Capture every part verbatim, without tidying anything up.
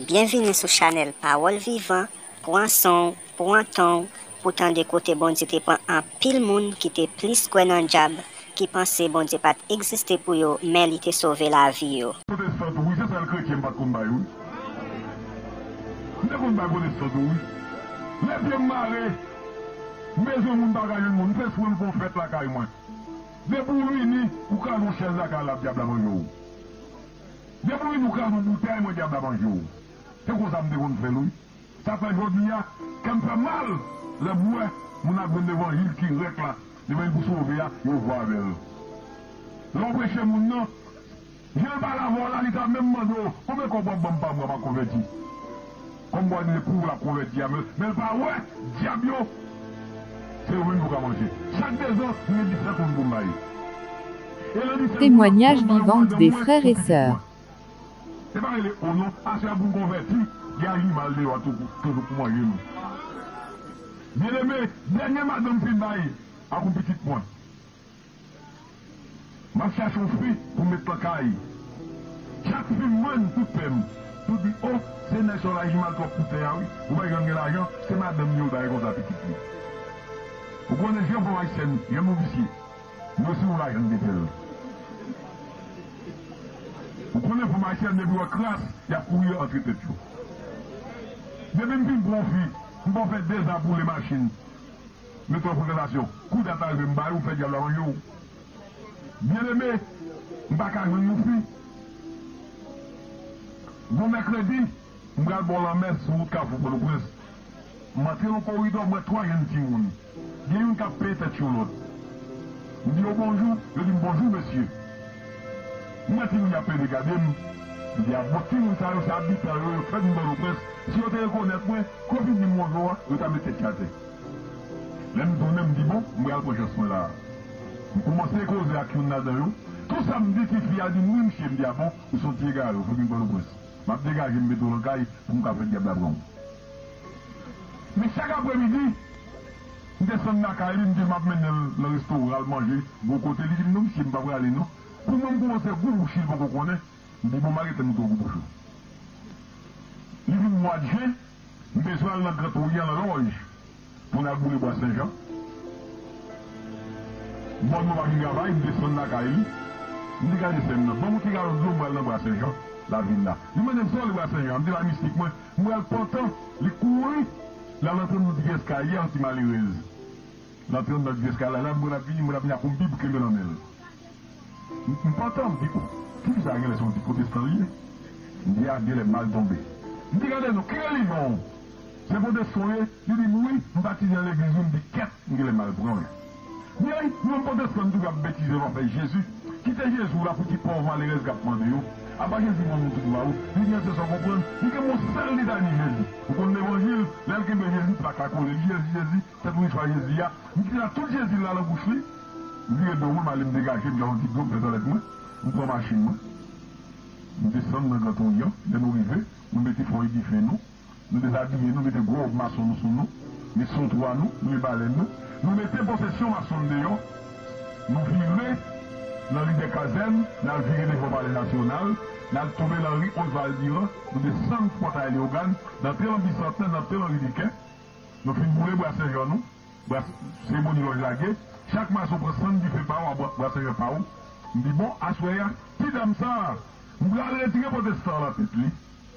Byenvini sou chanèl Pawòl Vivan. Pran son w, pran tan w pou tande kote Bondye te pran anpil moun ki te plis kwè nan dyab, ki panse Bondye pa t egziste pou yo, men li te sove lavi yo. Pwotestan tou, wi, se sèl kretyen m pa t konn bay, wi. M te konn bay pwotestan tou, wi. Lè pye m mare, m bezwen moun, m pa ka jwenn moun, m fè swè, m fè yon fèt lakay mwen. Depi w vini, ou kraze yon chèz lakay la, dyab la manje w. Depi w vini, ou kraze yon boutèy, mwen, dyab la manje w. Se konsa m te konn fè l, wi. Sa fè jodi a, kè m fè mal lè m wè moun ap jwenn levanjil ki rèk la, levanjil pou sove a, yo vwa avè l. Lè w preche moun nan, jan l pale avè w la, li ta menm mande w, "Konbyen kòb w ap ban m pa mwa, m a konvèti?" Kòm w di pou l ap konvèti a, men, men l pa wè, dyab yo, se yo menm pou ka manje. Chak dezan, m gen disèt moun pou m bay. E nan disèt moun, Témoignage vivant des frères et sœurs. E pa rele o non, aswè a pou m konvèti, gen ajimal deyò a tou, toujou pou manje nou. Byeneme, dènye madanm fin bay ak yon pitit mwen. M ap chache yon fi pou m met nan kay. Chak fi m jwenn, tout pè m, tout di, "O, se nèg sa yo ajimal twòp pou tè a, wi. Ou pa janm gen lajan, se madanm li yo bay konsa pitit li." Ou konnen jan fanm ayisyèn, jan nou visye. Yo si yon lajan de fè l. Ou konnen fanm ayisyèn depi wè kras, y ap kouri antre tèt yo. Depi m fin pran yon fi, m pa fè dezan boule machin. Mete w an frekantasyon. Kou dat arive m ba ou, fè dyab la manje w. Byeneme, m pa ka jwenn yon fi. Gon mèkredi, m pral bò lanmè sou wout Kafou Pòtoprens. M antre nan koridò, m wè twa jèn timoun. Gen youn k ap peye tèt yon lòt. M di yo bonjou, yo di m bonjou mesye. M wè timoun yo ap pede gade m. M di a bon, timoun sa yo se abitan yo, yo fèt vin Pòtoprens. Si yo te rekonèt mwen, kou yo fin di m bonjou a, yo ta met tèt yo atè. Lè m tounen, m di bon, m pral pran chans mwen la a. M kòmanse koze ak youn ladan yo. Tou sa m di, tifi a di m wi mesye, m di a bon, ou se yon ti egare, ou fèk vin Pòtoprens. M ap degaje m mete w nan kay pou m ka fè dyab la pran w. Men chak apremidi, m desann lakay li, m di m ap mennen l nan restoran al manje, gwo kote, li di m non mesye, m pa prale non. Pou mwen, m kòmanse gou bouch li, li poko konnen. M di bon, m a rete m tou gou bouch ou. Li vin mwa jen, m bezwen al nan Grand Orient, nan lòj. Pou n al boule Bwa Senjan. Bòn mwen pa fin travay, m desann lakay li. M di gade sè m nan, ban m yon ti galon dlo, m pral nan Bwa Senjan, lavil la. Li mande m sa w le Bwa Senjan, m di la mistik mwen, m pral pantan. Li kouri, l al antre nan yon ti eskalye, yon ti malerèz. L antre nan ti eskalye la, m wè l ap vini, m wè l ap vini ak yon bib kenbe nan men l. M, m pantan, m di, oh, tifi sa a genlè se yon ti pwotestan li ye. M di, a, genlè m mal tonbe. M di, gade non, ki relijyon w? Se pwotestan w ye? Li di m, wi, m batize nan legliz, wi, m di, kèt, m genlè mal pran w. M di, ay, yon pwotestan m tou k ap betize w ap fè Jezi. Kite Jezi w la pou ti pòv malerèz k ap mande yo. Apa Jezi bon moun tout ba ou? Li di, se sa w konprann? Li gen yon sèl litani Jezi. Ou konn levanjil, lè l kenbe Jezi, plak la kole, li Jezi, Jezi, tèt ri chwa Jezi a. M kite la tout Jezi la nan bouch li. M vire do mwen, m ale m degaje m, m pran yon ti dlo, m fè twalèt mwen, m pran machin mwen. M desann nan Grand Orient, lè nou rive, nou mete fon e dife nou, nou dezabiye nou, mete gwo wòb mason nou sou nou, met sontwa nou, met balèn nou, nou mete posesyon mason deyò, nou vire nan ri dè Kazèn, n al vire devan Palè Nasyonal, n al tonbe nan ri Oswald Durand, nou desann pòtay Leyogàn, n antre nan Bisantnè, n antre nan ri Dikè, nou fin boule Bwa Senjan nou, Bwa, seremoni lòj lage, chak mason pran sann dife pa w a Bwa, Bwa Senjan pa w. M di, bon, aswè a, ti dam sa a, m pral retire pwotestan an nan tèt li.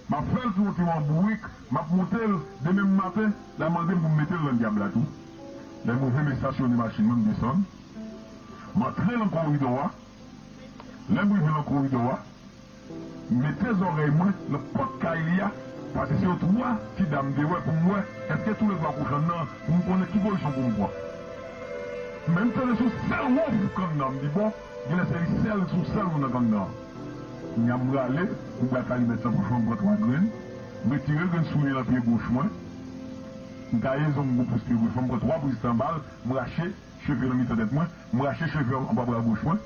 M ap fè l sou yon ti won bourik, m ap moute l, demen maten, l a mande m pou m mete l nan dyab la tou. Lè m rive, m estasyone machin mwen, m desann. M antre nan koridò a. Lè m rive nan koridò a, m mete zòrèy mwen nan pòt kay li a, paske se yo twa ti dam m te wè pou m wè èske toulètwa kouche anndan an, pou m konnen ki pozisyon pou m pran. Men m tande sou sèl wouf kann nan, m di, bon, genlè se li sèl, sou sèl moun nan kann nan. Kounye a m rale, m bwat alimèt nan pòch mwen, m pran twa grenn, m retire grenn soulye nan pye goch mwen, m taye zong mwen plis pye goch mwen, m pran twa priz tan bal, m rache cheve nan mitan tèt mwen, m rache cheve anba bra goch mwen,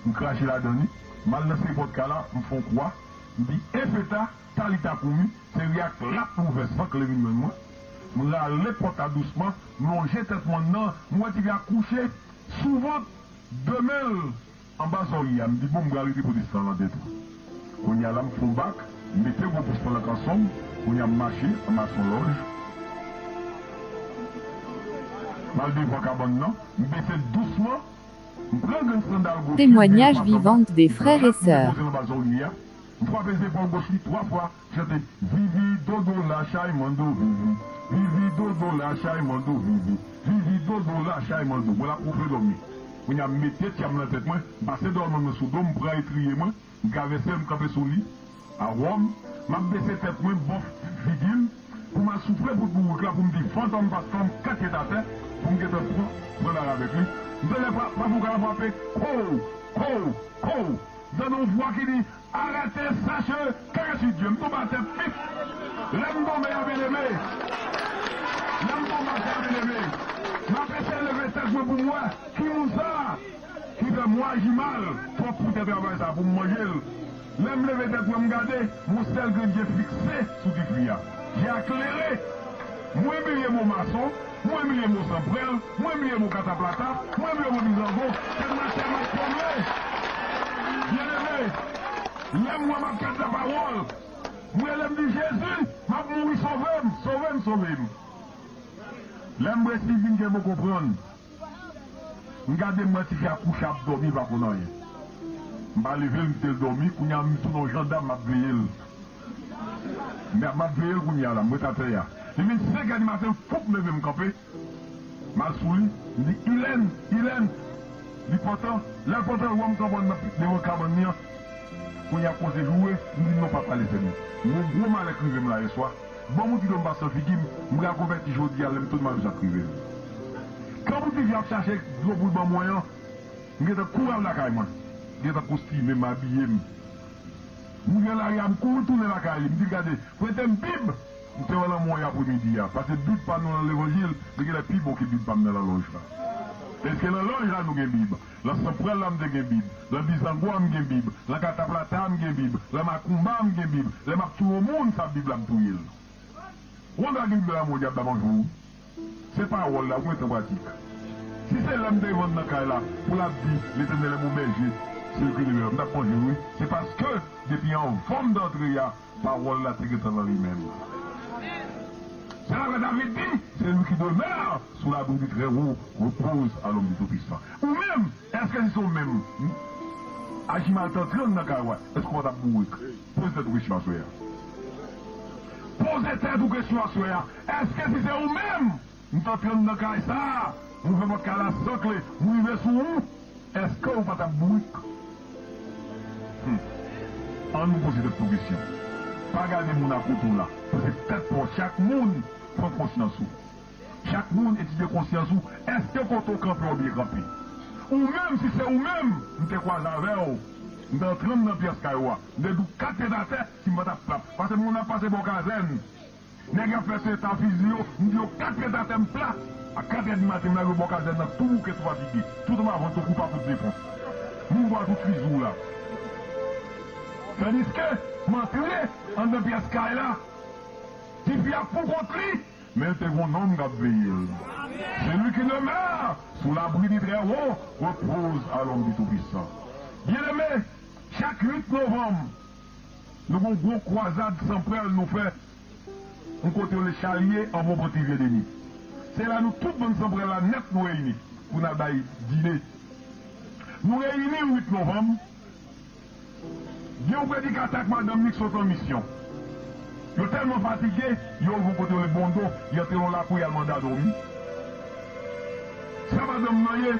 m krache ladan li, m al nan seri pòt kay la, m fè yon kwa, m di, Efeta, Talita koumi, se ri ak lap ouvè san k leve m jwenn mwen. M rale pòt la dousman, m lonje tèt mwen anndan, m wè tifi a kouche sou vant, de men l anba zòrye a, m di, bon, m pral retire pwotestan an nan tèt ou. Kounye a la, m fè yon bak, M mete gwo pous lan nan kanson m, kounye a m mache anba sou lòj. M al devan kabann nan, m bese l dousman, m pran grenn sandal goch li, Témoignage vivant des frères et sœurs. M poze l anba zòrye a, m frape zepòl goch li twa fwa, m chante, Vivi dodo la chay mando vivi, vivi dodo la chay mando vivi, vivi dodo la chay mando. Mwen l ap woufle dòmi. Kounye a m mete tyanm nan tèt mwen, m pase dòlmanm nan sou do m, m pran etriye mwen, m travèse l, m kanpe sou li. Awòm, m ap bese tèt mwen bò figi m pou m al soufle bout bourik la pou m di, Fantòm, Fantòm, kat pyet atè, pou m gentan pran, pran lari avèk li. M tande pa, pa fouka frape, kow, kow, kow. M tande yon vwa ki di, Arrêtez, sachez que je suis Dieu. M tonbe atè pif. Lè m tonbe a, byeneme, lè m tonbe atè a, byeneme, m ap eseye leve tèt mwen pou m wè ki moun sa a ki fè m aji mal twòp pou te travay sa pou m manje l. Lè m leve tèt mwen, m gade, m wè yon sèl grenn je fikse sou tifi a. Je a klere. Mwen bliye mo mason, mwen bliye mo sanprèl, mwen bliye mo kataplata, mwen bliye mo bizango, tèlman tè m ap tranble. Byeneme, lè m wè m ap pèd lapawòl, m rele, m di, Jezi, m ap mouri, sove m, sove m, sove m. Lè m resi vin gen bon konprann, m gade, m wè tifi a kouche ap dòmi, li pa konn anyen. M pa leve l, m kite l dòmi, kounye a m tounen yon jandam, m ap veye l. M ap, m ap veye l kounye a la, m ret atè a. Li vin senk è di maten, foup, m leve, m kanpe. M al sou li, m di, Ilèn, Ilèn. Li pantan, lè l pantan, l wè m kanpe anndan devan kabann li an. Kounye a koze joure, m di, Non, papa, leve m. M gen yon gwo malè k rive m la yèswa. Ban m yon ti dlo m pase nan figi m, m pral konvèti jodi a, lè m tounen m ap di sa k rive m. Kan boutik la ap chache dlo pou l ban mwen an, m gentan kouri al lakay mwen. M gentan kostime m, abiye m. M rive lari a, m kouri tounen lakay li, m di l, Gade, prete m Bib! M te wè lanmò y apremidi a, paske Bib pa nou nan levanjil, li genlè pi bon ke Bib pa m nan lòj la. Èske nan lòj la nou gen Bib? Nan sanprèl la m te gen Bib, nan bizango a m gen Bib, nan kataplata a m gen Bib, nan makoumba a m gen Bib, lè m ap touye yon moun, sa Bib la m touye l. Ou konn sa gen Bib la, mon dyab la manje w. Se pawòl la pou mete an pratik. Si se lè m te vann nan kay la, pou l ap di, Letènèl è mon bèje, se li ki leve m, m t ap manje l, wi. Se paske, depi anvan m t antre a, pawòl la te gentan nan li menm. Se la ke David di, Celui qui demeure sous l'abri du Très-Haut repose à l'ombre du Tout-Puissant. Ou menm, èske si se ou menm, aji mal t antre anndan kay ou a, èske w pa t ap bourik? Poze tèt ou kesyon aswè a. Poze tèt ou kesyon aswè a. Èske si se ou menm, m t antre anndan kay sa a, m ouvè pòt kay la san kle, m rive sou ou, èske ou pa t ap bourik? Hmm. Ann nou poze tèt nou kesyon. Pa gade moun akote w la. Poze tèt pa w. Chak moun pran konsyans ou. Chak moun etidye konsyans ou. Èske kote w kanpe w byen kanpe? Ou menm, si se ou menm, m te kwaze avè w, m te antre anndan pyès kay ou a, m te di w kat pyet atè, si m pa t ap pap. Paske moun ap pase bò kazèn. Nèg y ap fè se ta fizi yo, m di yo kat pyet atè m pla. A kat è di maten m lage bò kazèn nan tou bouke, tou fatige, tout anba vant ou koupa kout defans. Moun pral fout fizi w la. Tandiske m antre anndan pyès kay la, tifi a pou kont li, men te gen yon nonm k ap veye l. Celui qui demeure sous l'abri du Très-Haut repose à l'ombre du Tout-Puissant. Byeneme, chak uit novanm, nou gen yon gwo kwazad sanprèl nou fè yon kote yo rele Chalye, anvan w pran Ti Vye Deni. Se la nou tout bann sanprèl la nèt nou reyini pou n al bay dine. Nou reyini uit novanm. Gen yon predikatè ak madanm li k sot an misyon. Yo tèlman fatige, yo rive yon kote yo rele Bondo, y antre nan lakou, y al mande a dòmi. Sa madanm nan ye?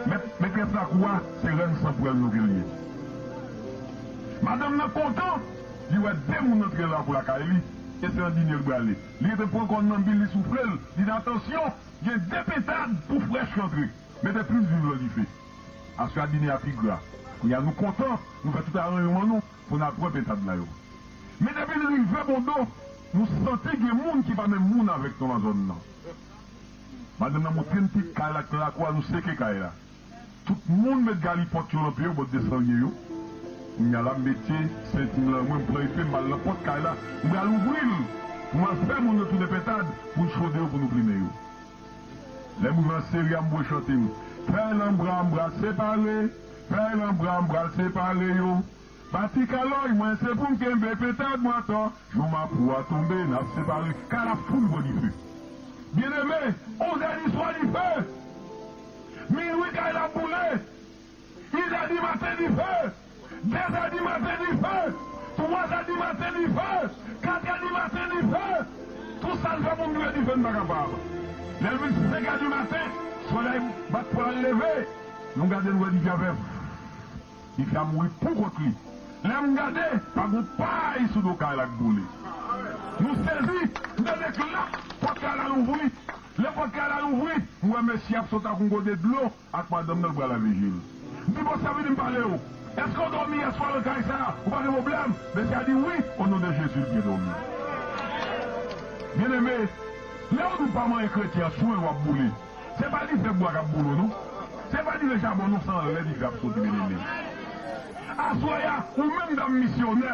Mèt, metrès lakou a, se rèn sanprèl nou ke l ye. Madanm nan kontan, li wè de moun antre nan lakou lakay li, e se nan dine l prale. Li rete pran kòn nan bil, li soufle l, li di, Atansyon, gen de pentad pou frèch k antre. Mete plis viv nan dife. Aswè a dine a pi gra. Kounye a nou kontan, nou fè tout aranjman nou pou n al pran pentad la yo. Men depi n rive Bondo, nou santi gen moun ki pa menm moun avèk nou nan zòn nan. Madanm nan montre n ti kay la k nan lakou a, nou seke kay la. Tout moun met galipòt yo nan pye yo, bòt de san lye yo. Kounye a la, m mete senti m nan mwen, m pran epe m, m al nan pòt kay la, m pral ouvri l pou m al fè moun yo tounen pentad pou n chode yo, pou nou plimen yo. Lè m rive an seri a, m voye chante m. Fè lanbra m pral separe, fè lanbra m pral separe yo. Pati kalòj mwen se pou m kenbe petad mwen atò. Jou mapou a tonbe, n ap separe. Kay la fout pran dife. Byeneme, onzè di swa dife. Minwi kay la boule. Inè di maten dife. Dezè di maten dife. Twazè di maten dife. Katrè di maten dife. Tout sa l fè pou m jwe dife n pa kapab. Lè l vin senkè di maten, solèy bat pou l al leve. Nou gade n wè dife a fè. Li fè a mouri pou kont li. Lè m gade, pa gon pay sou do kay la k boule. Nou sezi, m tande klap, pòt kay la louvri. Lè pòt kay la louvri, m wè mesye ap sot ak yon gode dlo ak madanm nan l pral lave je l. M di, "Bòs, sa vini m pale w. Èske w dòmi yèswa nan kay sa a? Ou pa gen pwoblèm?" Mesye a di, "Wi, o non de Jezi, l byen dòmi." Byeneme, lè w di w pa manyen kretyen an, sou w ap boule. Se pa dife bwa k ap boule w non. Se pa dife chabon non, se anlè dife ap soti, byeneme. Aswè a, ou menm dam misyonè,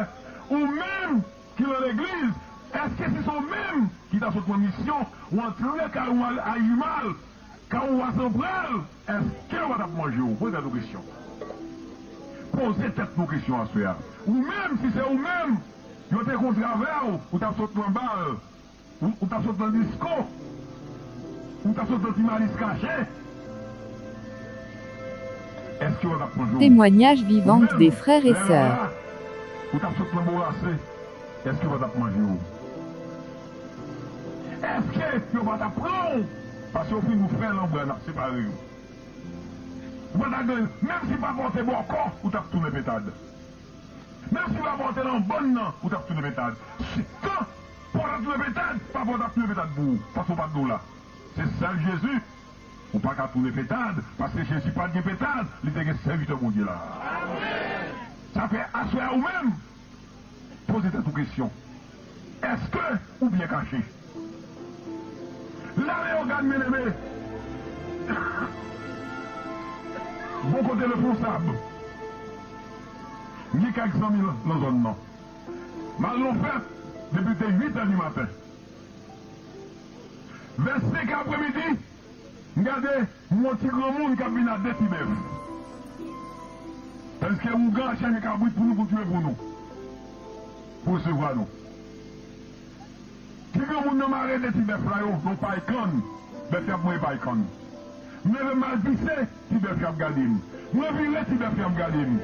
ou menm ki nan legliz, èske si se ou menm ki ta sot pran misyon, ou antre kay ou al aji mal, kay ou a san pral, èske yo pa t ap manje w? Poze tèt ou kesyon. Poze tèt nou kesyon aswè a. Ou menm, si se ou menm, yo te kontre avè w, ou t ap sot pran bal. Ou, ou t ap sot nan disko. Ou t ap sot nan ti malis kache. Èske yo t ap manje w? Témoignage vivant des frères et sœurs. Ou t ap sot nan bourase. Èske yo pa t ap manje w? Èske yo pa t ap pran w? Paske yo fin ou fè lanbwa, n ap separe yo. Ou pa t ap gen, menm si pa pote bòkò, ou t ap tounen pentad. Menm si pa pote nan bann nan, ou t ap tounen pentad. Si tan pou w t ap tounen pentad, pa pou w t ap tounen pentad pou ou, paske w pa t dola. Se sèl Jezi. Ou pa ka tounen pentad, paske Jezi pa t gen pentad, li te gen sèvitè Bondye la. Sa fè aswè a ou menm, poze tèt ou kesyon. Èske ou byen kache? Lame yo gad, byeneme. Bon kote Lefonsab. Gen kèk zanmi nan, nan zòn nan. M al nan fèt depi te uit è di maten. Vè senk è apremidi, m gade, m wè yon ti granmoun k ap vin ak de ti bèf. Tandiske ougan ap chache kabrit pou nou, pou touye pou nou, pou resevwa nou. Ti granmoun nan mare de ti bèf la yo nan pay kann. Bèf y ap manje pay kann. M leve m al pise, ti bèf y ap gade m. M revire, ti bèf y ap gade m.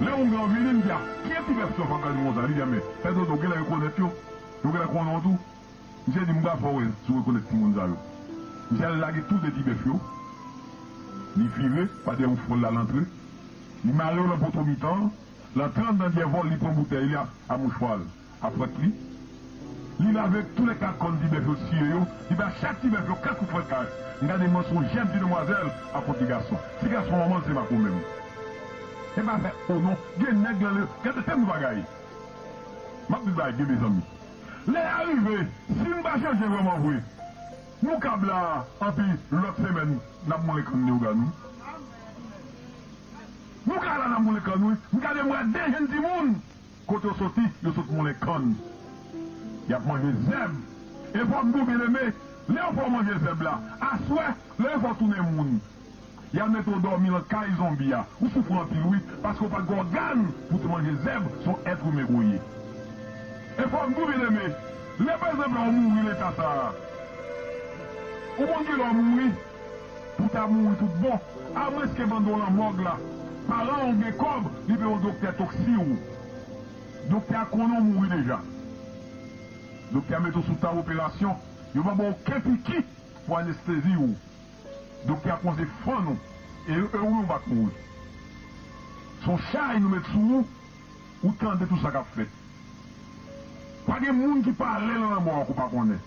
Lè ougan vini, m di, "A, ki ti bèf sa w ap gade m konsa?" Li di, "A, men, fè dodo, w genlè rekonèt yo. Yo genlè konnen w tou." Misye di, "M pral fè w wè si w rekonèt timoun sa yo." Misye al lage tout de ti bèf yo. Li vire, pa dèyè yon fwòl la, l antre. Li mare yo nan poto mitan an, l antre anndan dyè vòl, li pran boutèy li a, a mouchwa l, a frèt li. Li lave tou lè kat kòn ti bèf yo, siye yo, li ba chak ti bèf yo kat kout frèt kay. M gade, m wè se yon jèn ti demwazèl ak yon ti gason. Ti gason manman l se Mako menm. E pa fè, o non, gen nèg nan le, gade tèm bagay. M ap di bagay gen, mezanmi. Lè a rive, si n pa chanje vrèman vre, nou kab la, anpi lòt semèn, n ap moulen kann ni ougan nou. Nou ka la n ap moulen kann wi. M gade m wè de jèn timoun. Kote yo soti, yo sot moulen kann. Y ap manje zèb. E fò m di w, byeneme, lè yo fè w manje zèb la, aswè, lè yo fè w tounen moun, y al mete w dòmi nan kay zonbi a. Ou soufri anpil wi, paske w pa t gen ògàn pou w te manje zèb, se yon èt imen ke w ye. E fò m di w, byeneme, lè pa egzanp la ou mouri leta sa a, ou konn gen lè w mouri, pou w ta mouri tout bon, amwenske pandan w nan mòg la, paran w gen kòb, li peye yon doktè toksi w. Doktè a konnen w mouri deja. Doktè a mete w sou tab operasyon, yo pa ba w okenn piki pou anestezi w. Doktè a kòmanse fann ou, e, e ou menm ou pa t mouri. Se yon chay nou met sou ou, ou tande tout sa k ap fèt. Pa gen moun ki pale nan lanmò a ke w pa konnen,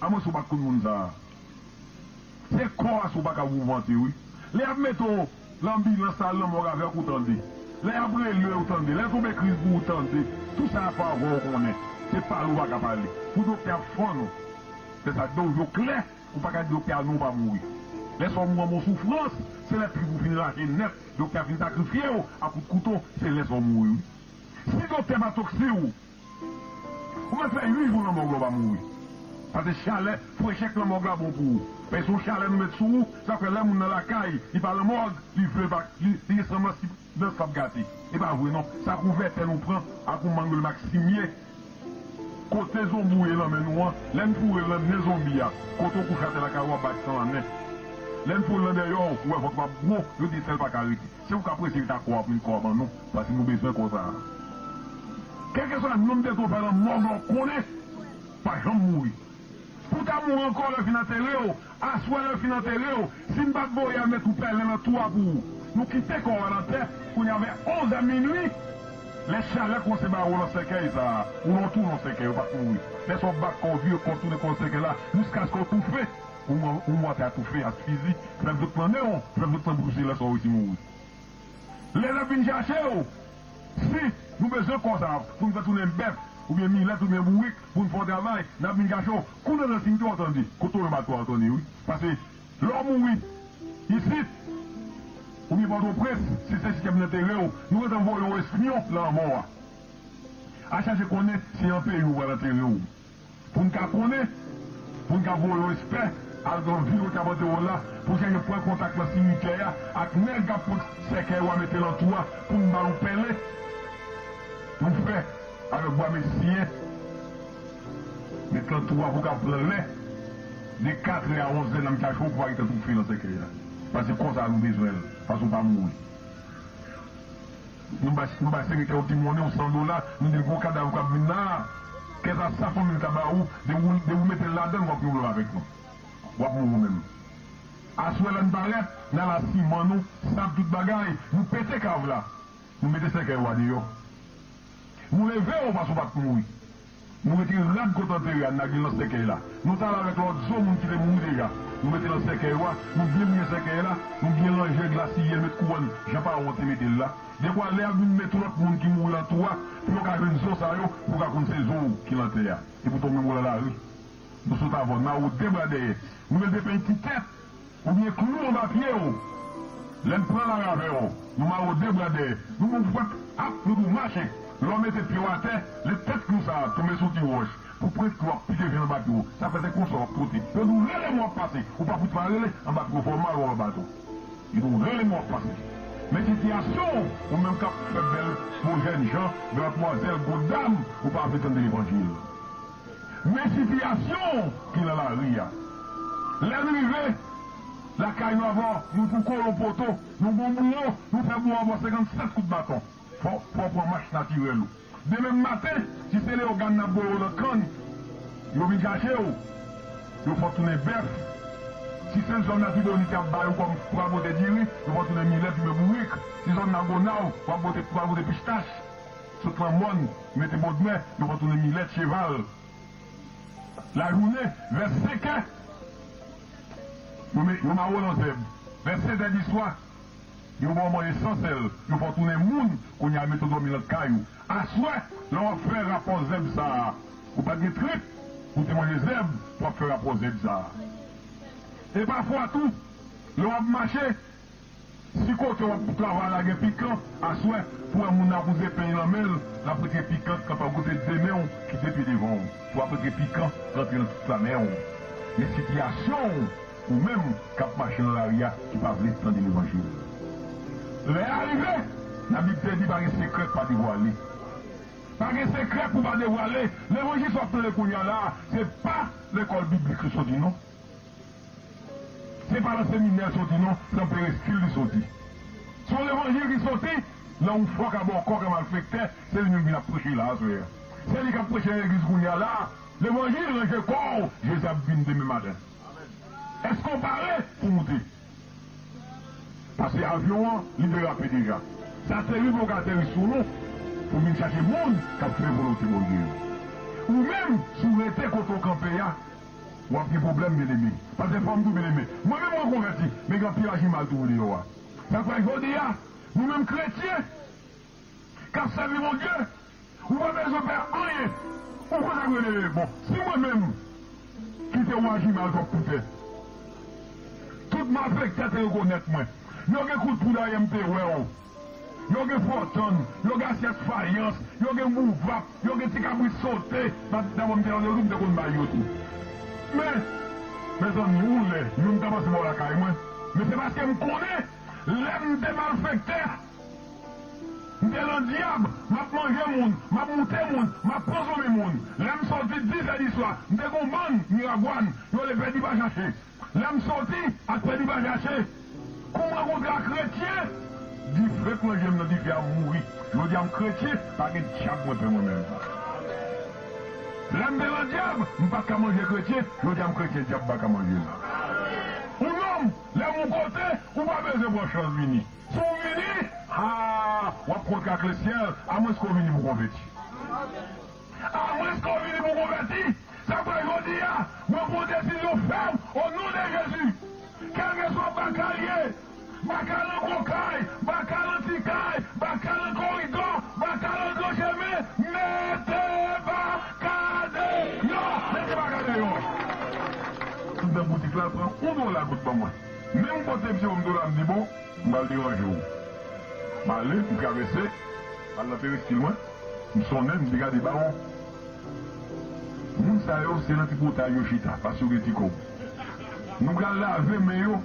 amwenske w pa t konn moun sa a. Se kò a si w pa ka mouvante wi. Lè y ap mete w nan anbilans al nan mòg avèk ou tande. Lè y ap rele w tande. Lè l tonbe kriz pou ou tande. Tout sa y ap fè avè w konnen. Se pale w pa ka pale. Pou doktè ap fann ou. Lè sa do w yo klè, ou pa ka di doktè a non w pa mouri. Lè sa w mouri anba yon soufrans, se lè trip ou fin rache nèt, doktè a fin sakrifye w ak kout kouto, se lè sa w mouri wi. Si doktè pa toksi w, ou mèt fè uit jou nan mòg la w pa mouri. Paske chalè, frechè k lanmòg la bon pou ou. Paske se yon chalè nou met sou ou, sa fè lè moun nan lakay, li pa lanmòg, li vle pa, li, li gen sanblans li, sanblans l ap gate. E pa vre non, sa kouvètè nou pran ak yon mango l Maximie. Kote zonbi w ye nan men nou an, lè n foure l nan nen zonbi a, kote w kouche atè lakay ou ap bat san nan nen. Lè n foure l nan dèyè w, ou wè vant w ap gwo, yo di sèl pa ka rete. Se ou k ap rete, rete ak kò w ap vin kò w ban nou, paske nou bezwen kò sa a. Kèlkeswa nonm de tan w fè nan mòg la, w konnen, pa janm mouri. Pou w ta mouri ankò lè yo fin antere w, aswè lè yo fin antere w, si n pa t voye al met yon pèlen nan twou a pou ou, nou kite kò w a nan tè, kounye a vè onz è minui, lè chalè kòmanse ba ou nan sèkèy sa a, ou nan twou nan sèkèy, ou pa t mouri. Lè sa w bat kò w, vire kò w tounen kò w nan sèkèy la, jiskaske w toufe, ou mò, ou mò atè a toufe, asfizyi, flèv sot nan nen w, flèv sot nan bouch ou, se lè sa w resi mouri. Lè n ap vin chache w, si nou bezwen kò sa a pou n fè tounen bèf, oubyen milèt, oubyen bourik, pou n fè yon travay, n ap vin chache w. Kounye a nan simitè w ap tande, kote w nan bato a w ap tande, wi. Paske lè w mouri isit, oubyen Pòtoprens, si se isit y ap antere w, nou gentan voye yon espyon nan lanmò a. Al chache konnen si se nan peyi w yo pral antere w. Pou n ka konnen, pou n ka voye yon ekspè al nan vil kote y ap antere w la, pou l chèche pran kontak nan simitè a ak nèg k ap pot sèkèy ou a mete nan twou a, pou n ba l yon pèlen, pou n fè avèk bwa mesiyen, met nan twou a pou w ka pran lè, de katrè a onzè n ap chache w pou w pa gentan toufe nan sèkèy la. Paske kò sa a nou bezwen l, paske w pa mouri. Nou bay, nou bay senkantè yon ti monnen, yon san dola, nou di l gon kadav k ap vin la a. Kèt a sa fanmi l ta ba ou, de ou, de ou mete l ladan l, w ap gen pwoblèm avèk nou. W ap mouri ou menm. Aswè lè n parèt, n al a siman nou, sab tout bagay, nou pete kav la. Nou mete sèkèy ou a deyò. Nou leve w paske w pa t mouri. Nou retire rad kote antere a, n lage l nan sèkèy la. Nou t al avèk lòt zo moun ki te mouri deja. Nou mete l nan sèkèy ou a, nou byen bouye sèkèy la, nou byen ranje, glasiye l, met kouwòn jan pawon te mete l la. Dekwa lè y ap vin met yon lòt moun ki mouri nan twou a, pou yo ka jwenn zo sa yo, pou yo ka konn se zo w ki nan tè a. Epi w tonbe mouri nan lari. Nou sot avè w, n mare w de bra dèyè. Nou mete penyen ti tèt. Oubyen klou anba pye w. Lè n pran lari avè w, nou mare w de bra dèyè. Nou ba w fwèt, ap, nou di w mache. Lè w mete pye w atè, lè tèt klou sa a tonbe sou ti wòch, pou pwent klou a pike vin anba pye w. Sa fè se konsa w ap twote. Yo di w rele men w ap pase, ou pa fout pa rele, anba pye w fè w mal, w ap anba tou. Yo di w rele men w ap pase. Men sitiyasyon w, ou menm k ap fè bèl po jèn jan, bèl matmwazèl, gwo dam, ou pa vle tande levanjil. Men sitiyasyon ki nan lari a. Lè n rive lakay nou avè w, nou tou kole yon poto, nou gon bouwo, nou fè bouwo avè w senkannsèt kout baton. Fò, fò w pran mach natirèl ou. Demen maten, si se leyogàn n ap voye w nan kann, yo vin chache w, yo fè w tounen bèf. Si se zòn Latibonit y ap ba yo kòm pou al pote diri, yo fè w tounen milèt oubyen bourik. Si zòn Lagonav, w ap pote, pou al pote pistach. Sot nan mòn, mete Bodmè, yo fè w tounen milèt, cheval. Lajounen, vè senkè, yo me-, yo mare w nan zèb. Vè sèt è di swa, yo ba w manje san sèl, yo fè w tounen moun, kounye a mete w dòmi nan kay ou. Aswè, lè w ap fè rapò zèb sa a, ou pa t gen trip, ou te manje zèb, w ap fè rapò zèb sa a. E pafwa tou, lè w ap mache, si kote w ap travay la gen pikan, aswè, pou wè moun nan ap wouze peny nan men l, l ap retire pikan k ap goute de men w ki de pye devan w. Pou w ap retire pikan rantre nan tout flanè w. Men sitiyasyon w, ou menm k ap mache nan lari a, ki pa vle tande levanjil. Lè a rive, Labib te di pa gen sekrè k pa devwale. Pa gen sekrè pou pa devwale. Levanjil sa w ap tande kounye a la a, se pa lekòl biblik li soti non. Se pa nan seminè l soti non, se nan perestil li soti. Se yon levanjil ki soti nan yon fwa ka bòkò, ka malfektè, se li menm vin ap preche la aswè a. Se li k ap preche nan legliz kounye a la. Levanjil, ranje kò w, Jezi ap vin demen maten. Èske w pare pou moute? Paske avyon an, li derape deja. Sa terib pou w ka ateri sou nou, pou vin chache moun k ap fè volonte Bondye yo. Ou menm, si w rete kote w kanpe a, w ap gen pwoblèm, byeneme. Paske fò m di w, byeneme, mwen menm mwen konvèti, men gen anpil ajimal tou deyò a. Sa fè jodi a, nou menm kretyen k ap sèvi Bondye, ou pa bezwen pè anyen. Ou konn sa k rele, bon, si mwen menm kite yon ajimal twòp pou tè, tout malfektè te rekonèt mwen. Yo gen kout poud ayè m te wè w. Yo gen fò tann, yo gen asyèt fayans, yo gen bouvap, yo gen ti kabrit sote. Dabò m te nan yo tou, m te konn bay yo tou. Men, mezanmi, ou lè, youn ta pase bò lakay mwen. Men se paske m konnen, lè m te malfektè, m te nan dyab, m ap manje moun, m ap moute moun, m ap konsome moun. Lè m sòti dis è di swa, m te gon bann miragwàn, yo le pèdi pa chache. Lè m sòti ak pèdi pa chache, kou m rankontre ak kretyen, dife k manje m nan dife a mouri. Jodi a m kretyen, pa gen dyab mwen pè mwen menm. Lè m te nan dyab, m pa t ka manje kretyen, jodi a m kretyen, dyab pa ka manje m. Ou nonm, lè m ou kote, ou pa bezwen pran chans vini. Si w vini, aa, w ap kontre ak lesyèl, amwenske w vini pou konvèti. Amwenske w vini pou konvèti. Sa fè jodi a, mwen pran desizyon fèm, o non de Jezi. Kèlkeswa baka l ye, baka l nan gwo kay, baka l nan ti kay, baka l nan koridò, baka l nan gran chemen, mete baka deyò, mete baka deyò. M nan boutik la, l pran yon dola goud ban mwen. Menm kote misye ban m dola, m di bon, m pral deranje w. M ale, m travèse, m al nan peristil mwen, m sonnen, m di gade bawon. Moun sa yo, se nan tripotay yo chita, paske yo gen ti kòb. Nou pral lave men yo,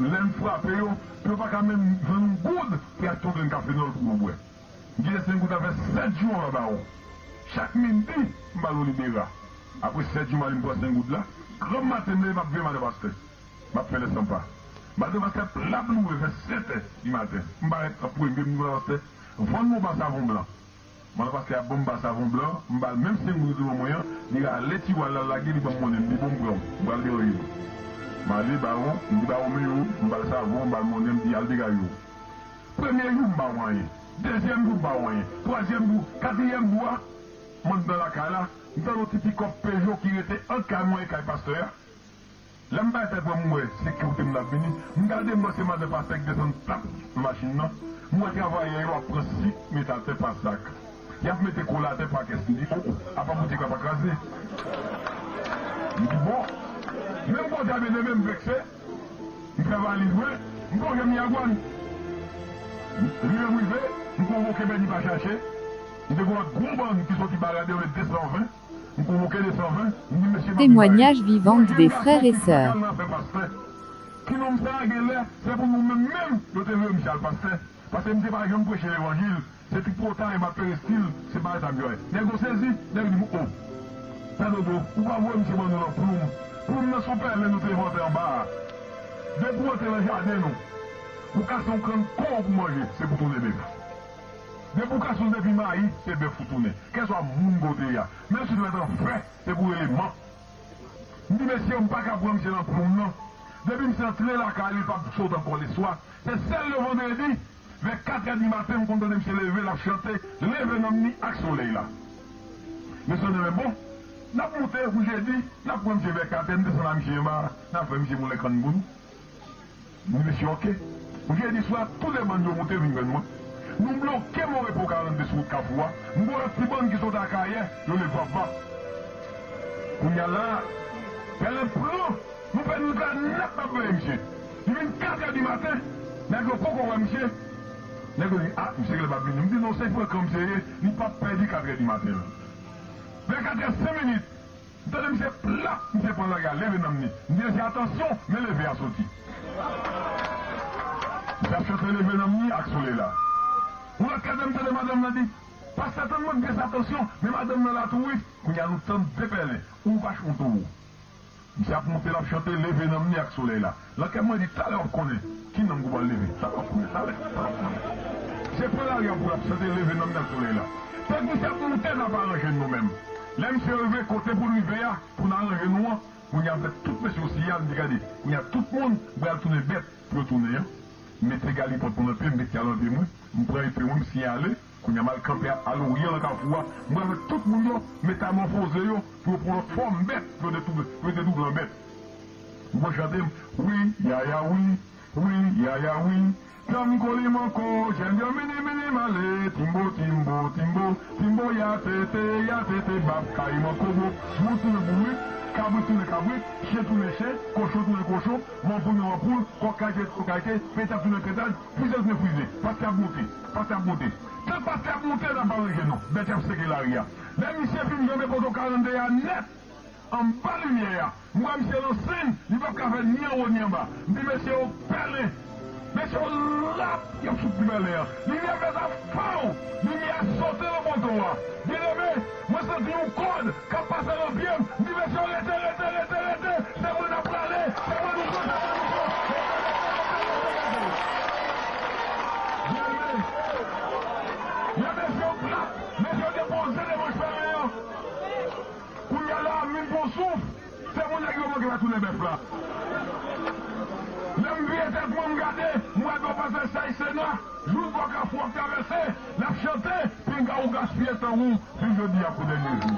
lè n frape yo, pou yo pa ka menm jwenn yon goud pou y achte yon grenn kafenòl pou yo bwè. M kite senk goud la fè sèt jou anba bawon. Chak midi, m ba l yon libera. Apre sèt jou, m ale m pran senk goud la. Granm maten, m leve, m ap veye madan pastè. M ap fè lè san pa. Madan pastè, plap loure fè sèt è di maten. M parèt an premye, m di madan pastè, vann mwen yon pa savon blan. Madan pastè a ban m pa savon blan, m ba l menm senk goud li te ban mwen an, li rale tiwa l la lage, li ban m monnen, m di bon, m pran w, m pral deranje nou. M ale bawon, m di bawon men yo, m ba l savon, m ba l monnen, m di al degaje w. Premye jou m pa wè anyen. Dezyèm jou m pa wè anyen. Twazyèm jou, katriyèm jou a, m anndan lakay la, m tande yon ti pikòp Peugeot ki rete ant kay mwen e kay pastè a. Lè m bay tèt mwen, m wè se kote m t ap vini. M gade, m wè se madan pastè ki desann tap nan machin nan. M wè travayè yo ap pran sik, mete atè pa sak. Y ap mete kola atè pa kès. M di, o, o, apa boutik la pa kraze? M di, bon. Menm kote a, byeneme, m vekse. M fè valiz mwen, m pran yon miragwàn. Rive m rive, m konvoke pèdi pa chache. M te gon lòt gwo bann ki soti Baradè, yo le de san ven. M konvoke de san ven, m di mesye, m ap di bagay. Témoignage vivant des frères et sœurs. Ki nonm sa a genlè, se pou nou menm menm, yo te vle misye al pastè. Paske misye pa janm preche levanjil. Se tripotay, m ap perestil, se bagay sa m jwe. Nèg yo sezi, nèg yo di m, o, Pè Dodo, ou pa voye misye ban nou nan ploum. Ploum nan se yon pèlen nou te envante anba a. Depi w antre nan jaden nou, pou w kase yon kann kò pou manje, se pou tounen bèf. Depi w kase yon zepi mayi, se bèf ou tounen. Kèlkeswa moun kote a. Menm si w te fèt an fè, se pou rele man. M di, mesye, m pa ka pran misye nan ploum nan. Depi misye antre lakay li, li p ap sot ankò leswa. Se sèl le vandredi, vè kat è di maten, m konn tande misye leve, l ap chante, leve nanm ni ak solèy la. Mesye, nou men bon, n ap moute pou jedi, n ap pran misye vè kat è, n desann a misye anba, n ap fè misye moun lè kann pou nou. M di, mesye, oke. Pou jedi swa, tout de bann yo moute vin jwenn mwen. Nou bloke Mon Repos karannde sou wout Kafou a. M gen yon lòt ti bann ki sot Akayè, yo le vap vap. Kounye a la, pèlen pran, nou pèdi wout la nèt, n ap veye misye. Li vin kat è di maten, nèg yo poko wè misye. Nèg yo di, a, misye genlè p ap vini. M di, non, se frekan misye ye, li p ap pèdi kat è di maten an. Vè kat è senk minit, m tande misye plap, misye pran lari a, leve nanm ni. M di, mesye, atansyon, men leve a soti. Misye ap chante leve nanm ni ak solèy la. Yon lòt kat è, m tande madanm nan di, pastè, tann mwen, m di, atansyon, men madanm nan la tou wi. Kounye a nou tann de pèlen, yon vach, yon towo. Misye ap monte, l ap chante leve nanm ni ak solèy la. Nan kè mwen di, talè w ap konnen ki nanm ki pral leve. Talè w ap konnen, talè, talè w ap konnen. Misye pran lari a pou l ap chante leve nanm ni ak solèy la. Tank misye ap monte, n ap aranje n nou menm. Lè misye rive kote pou l rive a, pou n aranje nou an, kounye a m fè tout mesye yo siyal, m di, gade, kounye a tout moun pral tounen bèt pou yo tounen an. M mete galipòt mwen nan pye m, m mete al nan pye mwen, m pran epe mwen, m siyale. Kounye a m al kanpe a, a Loryan nan kafou a, m pral fè tout moun yo metamòfoze yo pou yo pran lòt fòm bèt, pou yo te touble, pou yo te touble an bèt. M pran chante m, wi, yaya, wi, wi, yaya, wi. Tanm kolimanko, jènjan mini mini male, timbo, timbo, timbo, timbo, ya tete, ya tete, bap kay mankobo. Moun tounen moun, kabrit tounen kabrit, chen tounen chen, kochon tounen kochon, manpoul tounen manpoul, kòk kay te, kòk kay te, petad tounen petad, frizè tounen frizè. Pastè ap monte, pastè ap monte. Tank pastè ap monte, n ap aranje nou. Bèt y ap seke lari a. Lè misye fin janbe poto karannde a nèt, Anba limyè a. M wè misye nan sèn, li p ap ka fè ni anwo ni anba. M di mesye yo pèlen. Mesye yo rap, y ap fout li pèlen an. Limyè fè sa faw, limyè a sote nan poto a. Byeneme, mwen santi yon kòd k ap pase nan pye m. M di mesye yo rete, rete, rete, rete. Se mwen n ap prale, se mwen nou pran, se mwen nou pran. Byeneme, lè mesye yo rap, mesye yo depoze demanch pèlen an. Kounye a la, m vin pran souf. Se pou nèg yo manke pa tounen bèf la. Lè m vire tèt mwen, m gade, m wè dlo pase chay Sena, jous bò Kafou ap travèse, l ap chante, pinga ou gaspiye tan ou, viv jodi a kou dènye jou.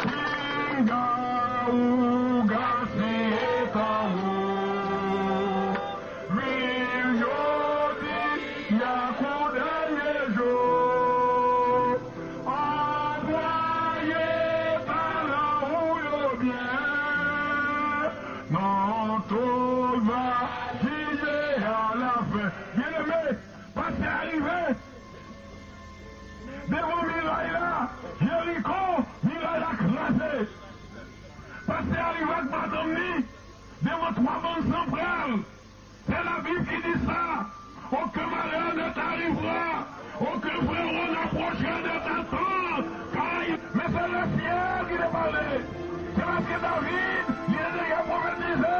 Pinga ou gaspiye tan ou, viv jodi a kou dènye jou. Anplwaye talan ou yo byen, non tout va jije alafen. Byeneme, pastè a rive devan miray la, Jeriko, miray la kraze. Pastè a rive ak madanm li devan twa bann san pral. C'est la Bible qui dit ça. Aucun malheur ne t'arrivera. Aucun frérot n'approchera de ta tente. Car, mais c'est le ciel qui te parlait. Se paske David, li te deja pwofetize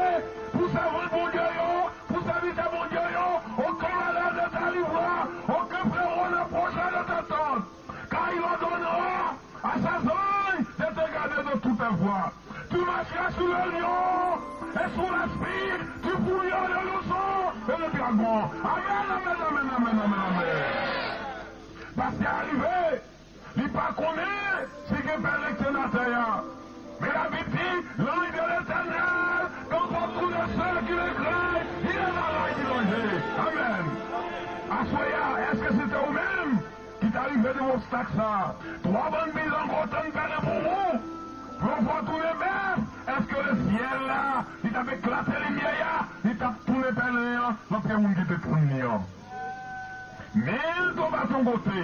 pou sèvant Bondye yo, pou sèvitè Bondye yo, aucun malheur ne t'arrivera, aucun frérot n'approchera de ta tente. Car il ordonnera à ses anges de te garder dans toutes tes voies. Tu marcheras sur le lion et sur l'aspide, tu fouilleras le louson et le dragon. Amen, amen, amen, amen, amen, amen. Pastè a rive, li pa konnen si gen pèlen k te nan atè a. Men Labib di, l'ange de l'Éternel, quand on trouve ceux qui le craignent, il est dans la joie. Amen. Aswè a, èske se te ou menm ki ta rive devan obstak sa a? Twa bann bizon kontan pèlen pou ou. Pou yo fè w tounen bèf, èske lesyèl la, li t ap eklate limyè a, li t ap tounen pèlen an nan pye moun ki te tann li an? Mille tombent à ton côté,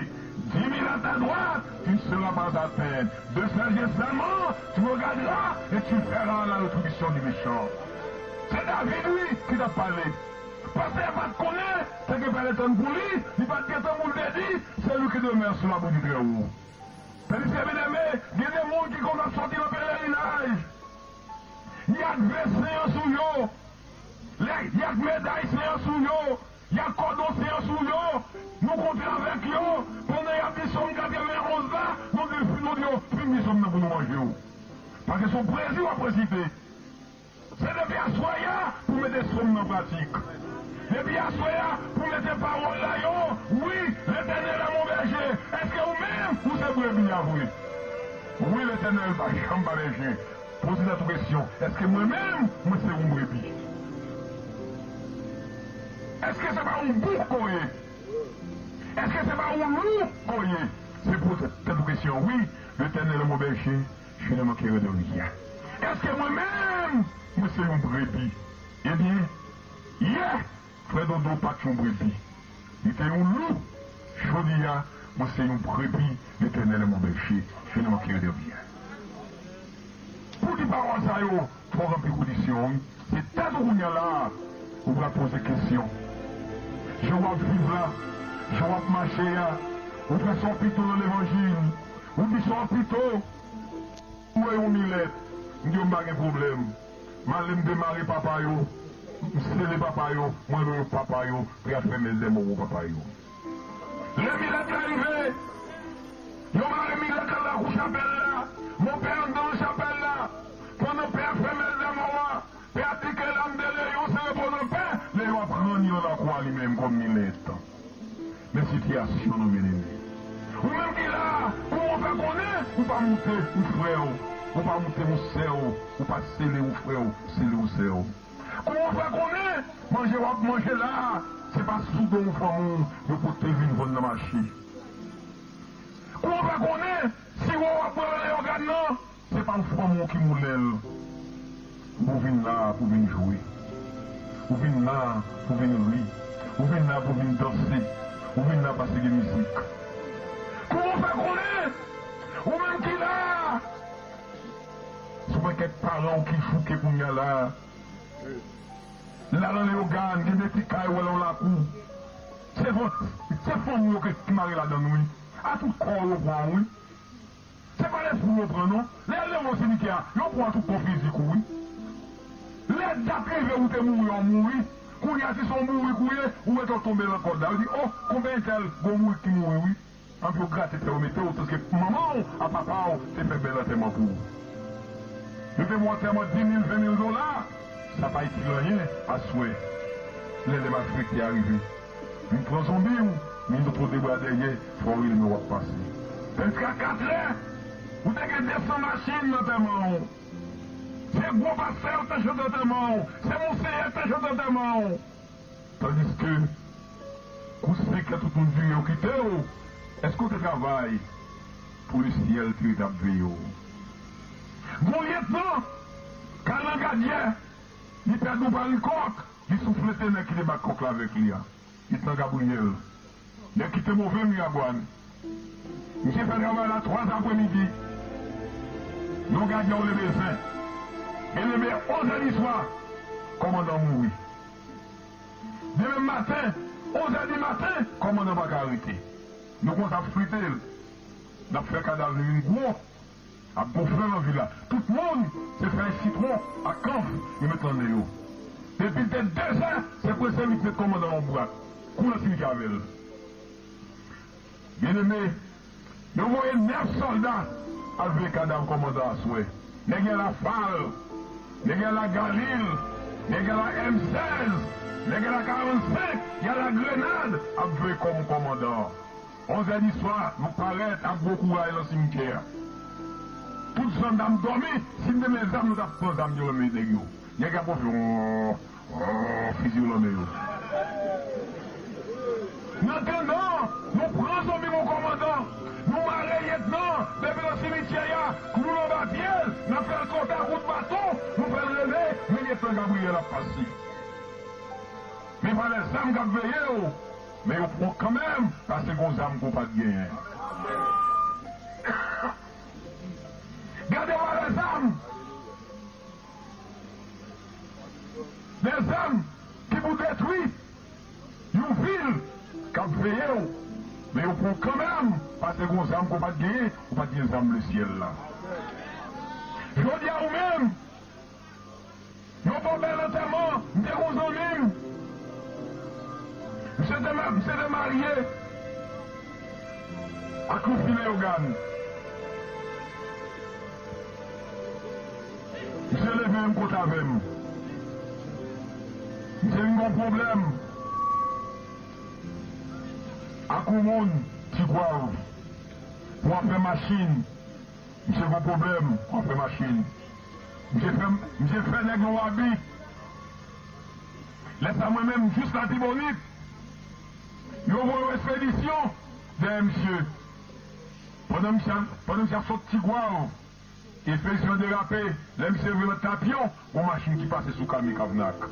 dix mille à ta droite, tu ne seras pas atteint. De ses yeux seulement, tu regarderas et tu verras la rétribution du méchant. Se David, wi, ki t ap pale. Pastè a pa t konnen, se ke pèlen tann pou li, li pa t gentan pou l te di, celui qui demeure sous l'abri du Très-Haut. Frè e sè byeneme, gen de moun ki konn ap soti nan pelerinaj. Y ak ve Sen an sou yo. Lè y ak meday Sen an sou yo. Y ak kòdon Sen an sou yo. Nou kontre avèk yo. Pandan y ap di Sòm katrevenonz la, nou di, nou di yo, fin di Sòm nan pou nou manje w. Paske se yon prezi w ap resite. Se depi aswè a pou mete Sòm nan pratik. Depi aswè a pou mete pawòl la yo. Wi, Letènèl est mon berger. Èske ou menm, ou se brebi a vre? Wi, Letènèl pa janm pa bèje. Poze tèt ou kesyon, èske mwen menm, mwen se yon brebi? Èske se pa yon bouk ou ye? Èske se pa yon lou ou ye? Se poze tèt ou kesyon, wi, Letènèl est mon berger, je ne manquerai de rien. Èske mwen menm, mwen se yon brebi? Ebyen, yè, frè Dodo pa t yon brebi. Li te yon lou. Jodi a, mwen se yon brebi, Letènèl est mon berger, je ne manquerai de rien. Pou di pawòl sa yo, fò w ranpli kondisyon, wi. Se tèt ou kounye a la, ou pral poze kesyon. Jan w ap viv la, jan w ap mache a, ou fè sa w pito nan levanjil, ou di sa w pito. Mwen yon milèt, m di yo m pa gen pwoblèm. M ale m demare papa yo, m sele papa yo, mwen lwe yo papa yo, prè a fèmen lè mò papa yo. Lè milèt la rive, yo mare milèt la lakou chapèl la, monpè anndan chapèl la, pandan pè a fèmen lè mò a, pè a di ke l'âme de Léon se repose en paix, Léon ap ranni nan lakou a li menm kòm milèt. Men sitiyasyon nou, byeneme. Ou menm ki la a, kouman w fè konnen ou pa moute yon frè w, ou pa moute yon sè w, ou pa sele yon frè w, sele yon sè w? Kouman w fè konnen manje w ap manje la a, se pa sou do yon fanm ou yo pote vin vann nan mache? Kouman w fè konnen siwo w ap bwè nan leyogàn nan, se pa yon fanm ou ki moulen l? Ou vin la pou vin jwe. Ou vin la pou vin ri. Ou vin la pou vin danse. Ou vin la paske gen mizik. Kouman w fè konnen? Ou menm ki la a, Paran w ki chouke kounye a la. L al nan Leyogàn, gen de ti kay ou wè nan lakou. Se fanm, se fanm ou yo ki mare ladan l wi. A tout kò w yo pran w wi. Se pa lespri w yo pran non. Lè yo leve w simitye a, yo pran tout kò fizik ou wi. Lè dat rive ou te mouri, w mouri. Kounye a si se yon bourik ou ye, ou wè w tonbe nan kòd la. Yo di, o, konbyen entèl gwo bourik ki mouri wi. Anpi yo grate tè yo mete w, paske manman w ak papa w te fè bèl antèman pou ou. Yo te ba w antèman di mil, ven mil dola. Sa pa itil anyen aswè. Lè lè malfektè a rive, vin pran zonbi w, vin pote w de bra dèyè, fò w rele men w ap pase. Jiska katrè, ou te gen de san machin nan antèman w. Se gwo pastè yo te chante antèman w. Se monseyè te chante antèman w. Tandiske kou sik la tout moun vire yo kite w, èske w te travay pou lesyèl te ret ap veye w? Gon lyetnan k al nan gadyè, li pèdi yon parèy kòk, li souflete nèg ki te bat kòk la avèk li a. Lyetnan Gabriyèl. Nèg ki te move miragwàn. Misye fè travay la twa zè apremidi. Yon gadyè ou leve zen. Byeneme, onz è di swa, kòmandan mouri. Demen maten, onz è di maten, kòmandan pa ka rete. Nou konn sa ap frite l. N ap fè kadav li vin gwo. Ap gonfle nan vil la. Tout moun, se fèy sitwon ak kanf yo met nan nen yo. Depi l te de zè, se prese li te met kòmandan yon bwat. Kou nan simitye avè l. Byeneme, yo voye nèf sòlda al veye kadav kòmandan aswè. Nèg y al a fal, nèg y al a galil, nèg y al a M sèz, nèg y al a karannsenk, y al a grenad, ap veye kò kòmandan. Onz è di swa, nou parèt ak gwo kouraj nan simityè a. Tout jandam dòmi, si n te gen zam, nou t ap pran zam yo nan men nèg yo. Nèg ap gonfle, on, on, fizi yo nan men yo. Nan tandan, nou pran zonbi mon kòmandan, nou mare lyetnan, depi nan simityè a, klou l anba pye l, n ap fè l konta kout baton, nou fè l rele, men lyetnan Gabriyèl ap pase. Men valè zam k ap veye w, men yo pran w kanmenm, paske gon zam ke w pa t genyen. Gade valè zam! De zam ki pou detwi yon vil k ap veye w, men yo pran w kanmenm, paske gon zam ke w pa t genyen, ou pa t gen zam lesyèl la. Jodi a ou menm, Yon bon bèl antèman, m te gon zanmi m. Misye te ma-, misye te marye ak yon fi Leyogàn. Misye leve menm kote avè m. Misye vin gon pwoblèm ak yon moun Tigwav pou afè machin. Misye gon pwoblèm pou afè machin. Misye fè, misye fè nèg yon abi. Lè sa mwen menm m jis Latibonit. Yo voye yon ekspedisyon dèyè misye. Pandan misye, pandan misye ap sot Tigwav, ekspedisyon an derape. Lè misye rive nan Tapyon, gon machin ki pase sou Kami Kavnak.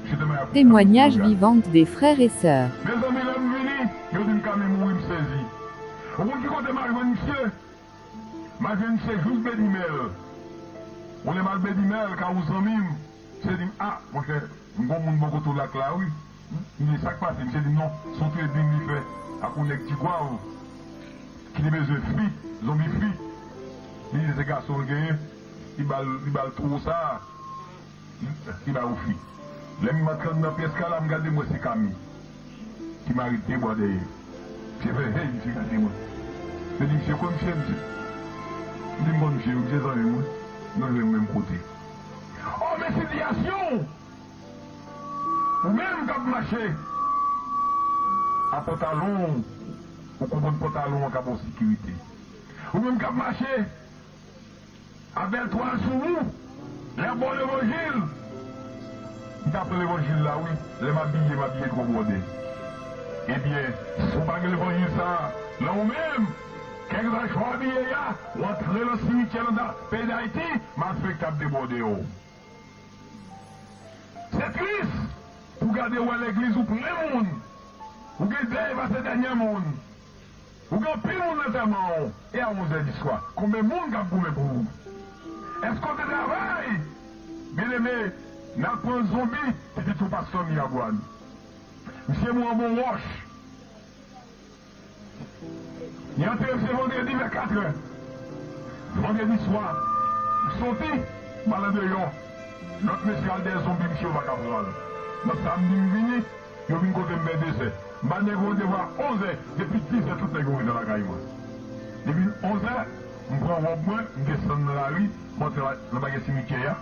Misye te mèt ap Témoignage vivant des frères et sœurs. Mezanmi, lè m vini, yo di m Kami mouri, m sezi. Ou konn ki kote m al jwenn misye? M al jwenn misye jous Bedimèl. Yon lè m al Bedimèl, ka yon zanmi m, misye di m, a, monchè, m gon moun bò kote w lak la, wi. M di, sa k pase? Misye di m, non, se yon trading li fè ak yon nèg Tigwav ki te bezwen fi, zonbi fi. Li di se gason l genyen, li ba l, li ba l two sa a. Li ba yo fi. Lè m antre anndan pyès la, m gade, m wè se Kami ki mare de bwa dèyè. Misye fè, hey, misye gade mwen. Misye di, misye konn misye, misye. M di, m konn misye, wi, misye zanmi mwen. Nou rive menm kote. O, men sitiyasyon w! Ou menm k ap mache a pantalon w, ou konprann pantalon an ka ba w sekirite. Ou menm k ap mache a bèl twal sou ou, lè yo ba w levanjil. M ta pran levanjil la, wi. Lè m abiye, m abiye twò bwòdè. Ebyen, si w pa gen levanjil sa a nan ou menm, kèlkeswa jan w abiye a, w antre nan simityè nan da-, peyi Dayiti, malfektè ap debwòde w. Se tris pou gade wè legliz ou plen moun. Ou gen dèy pase dènye moun. Ou gen anpil moun nan antèman w. E a onz è di swa, konbyen moun k ap goumen pou ou? Èske w te travay? Byeneme, n al pran zonbi, pitit yon pastè Miragwàn. Misye mouri anba yon wòch. Li antere misye vandredi vè katrè. Vandredi swa, m soti, m al andeyò. Lòt mesye al dèyè zonbi, misye yo pa ka pran l. Nan samdi m vini, yo vin kote m vè dezè. M ba nèg yo randevou a onzè, depi dizè tout nèg yo rive lakay mwen. Depi onzè, m pran wòb mwen, m desann nan lari, m antre la- nan bagay simityè a,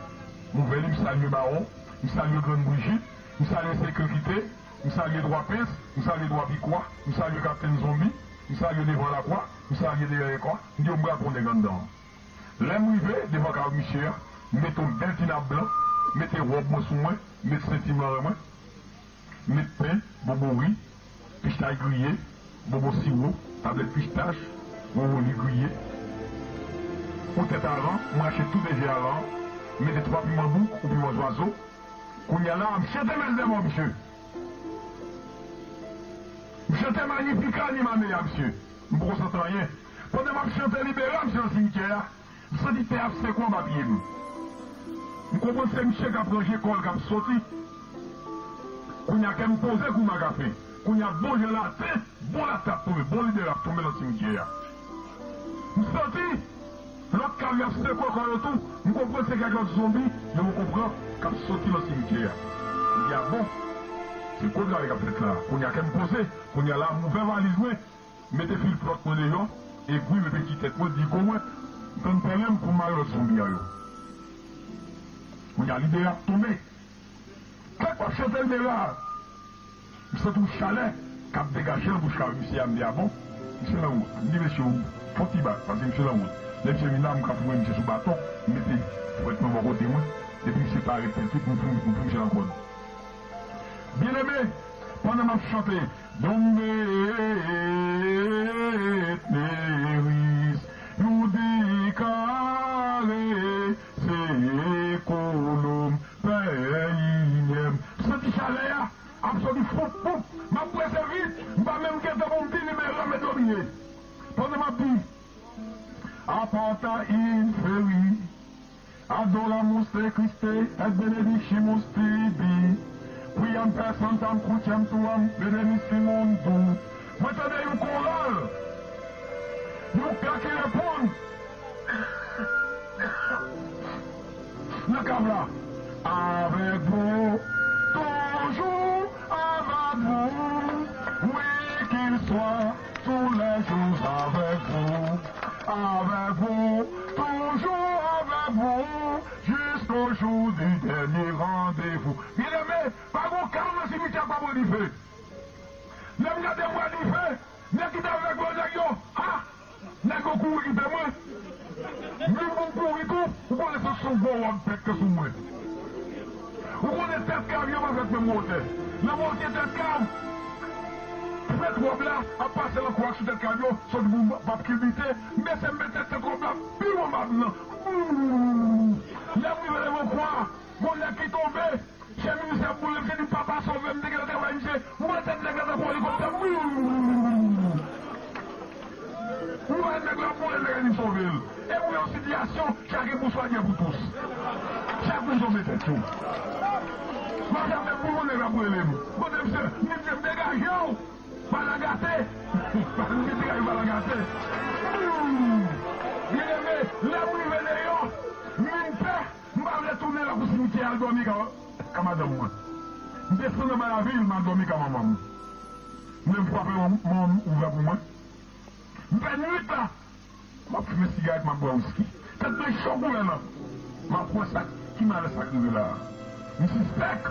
m ouvè li, m salye bawon, m salye grann Brijit, m salye sekirite, m salye twa pens, m salye twa pikwa, m salye kaptenn zonbi, m salye devan lakwa, m salye dèyè lakwa, m di yo m pral pran nèg anndan an. Lè m rive devan kay misye a, m mete yon bèl ti nap blan, m mete wòb mwen sou mwen, m met senti m nan ren mwen, m met pen, bonbon ri, pistach griye, bonbon siwo, tablèt pistach, wowoli griye, yon tèt aran, m rache tou de je aran an, m mete twa piman bouk ou piman zwazo. Kounye a la, m chante Mèt dè mò, misye. M chante Magnificat, anima mea, misye. M poko santi anyen. Pandan m ap chante Libera, misye, nan simityè a, m santi tè ap sekwe anba pye m. M konprann se misye k ap ranje kò l k ap soti. Kounye a, kè m poze kou magafen. Kounye a, bon jan laten, bon laten ap tonbe, bon Libera ap tonbe nan simityè a. M santi lòt kav yo ap sekwe kò yo tou. M konprann se kèk lòt zonbi yo poko pran k ap soti nan simityè a. M di, a bon, se gwo travay k ap fèt la. Kounye a, kè m poze. Kounye a la, m ouvè valiz mwen, mete fil plòt mwen deyò, egwi m epi ti tèt mwen, digo mwen, m tann pèlen m pou m mare lòt zonbi a yo. Kounye a, Libera ap tonbe. Kèk w ap chante Libera. M santi yon chalè k ap degaje nan bouch kay misye a, m di, a bon, misye nan wout. M di, mesye, fon ti bat, paske misye nan wout. Lè misye vin la, m ka foure misye sou baton, m mete fwèt mwen bò kote mwen, epi misye parèt tèt li pou m foure, pou m foure misye nan kòd. Byeneme, pandan m ap chante, Donde neris judicare seculum peiem. Santi chalè a ap soti foup, foup. M ap prese vit. M pa menm gen tan pou m di Libera, me Domine. Pandan m ap di, Aparta in feri adoramus te Christe et benedicimus tibi, quiam per sanctam crucem tuam benedicimum dum. Mwen tande yon koral, yon kè ki reponn nan kav la. Avec vous, toujours avec vous, oui, qu'il soit tous les jours avec vous, avec vous, toujours avec vous, jusqu'au jour du dernier rendez-vous. Byeneme, pa gon kav nan simityè k pa pran dife. Lè m gade m wè dife, nèg ki t avèk mwen, nèg yo, ha! Nèg yo kouri kite mwen. Menm pou m kouri tou, ou konnen se sou gwo wòb tèt ke sou mwen. Ou konnen tèt kav yo pa fèt menm wotè. Nan wotè tèt kav, tèt wòb la ap pase nan kou ak sou tèt kav yo, sot pou m p ap kilbite, m bese m met tèt, tèt wòb la pi lwen anba m nan. Lè m rive devan kou a, gon nèg ki tonbe, Chè minisè ap boule, misye di, "Papa, sove m, m te gentan travay, misye." M wè tèt nèg la tankou elikoptè. M wè nèg la ap boule, nèg la di m sove l. E pou yon sitiyasyon, chak e pou swadyen pou tous. Chak moun sove tèt yo. M ap fè boule, nèg la ap rele m. Kote misye? M di, "Mesye, m degaje w. Balagate." M di, "Degaje balagate." Byeneme, lè m rive deyò, m vin pè. M pa vle tounen lakou simityè al dòmi ka, ka madanm mwen. M desann anba lavil, m al dòmi ka manman m. M lè m frape, manman m ouvè pou mwen. M fè nwit la. M ap fimen sigarèt, m ap bwè wiski. Tèt mwen cho koulè la. M ap wè sa, ki malè sa k rive la a. M sispèk.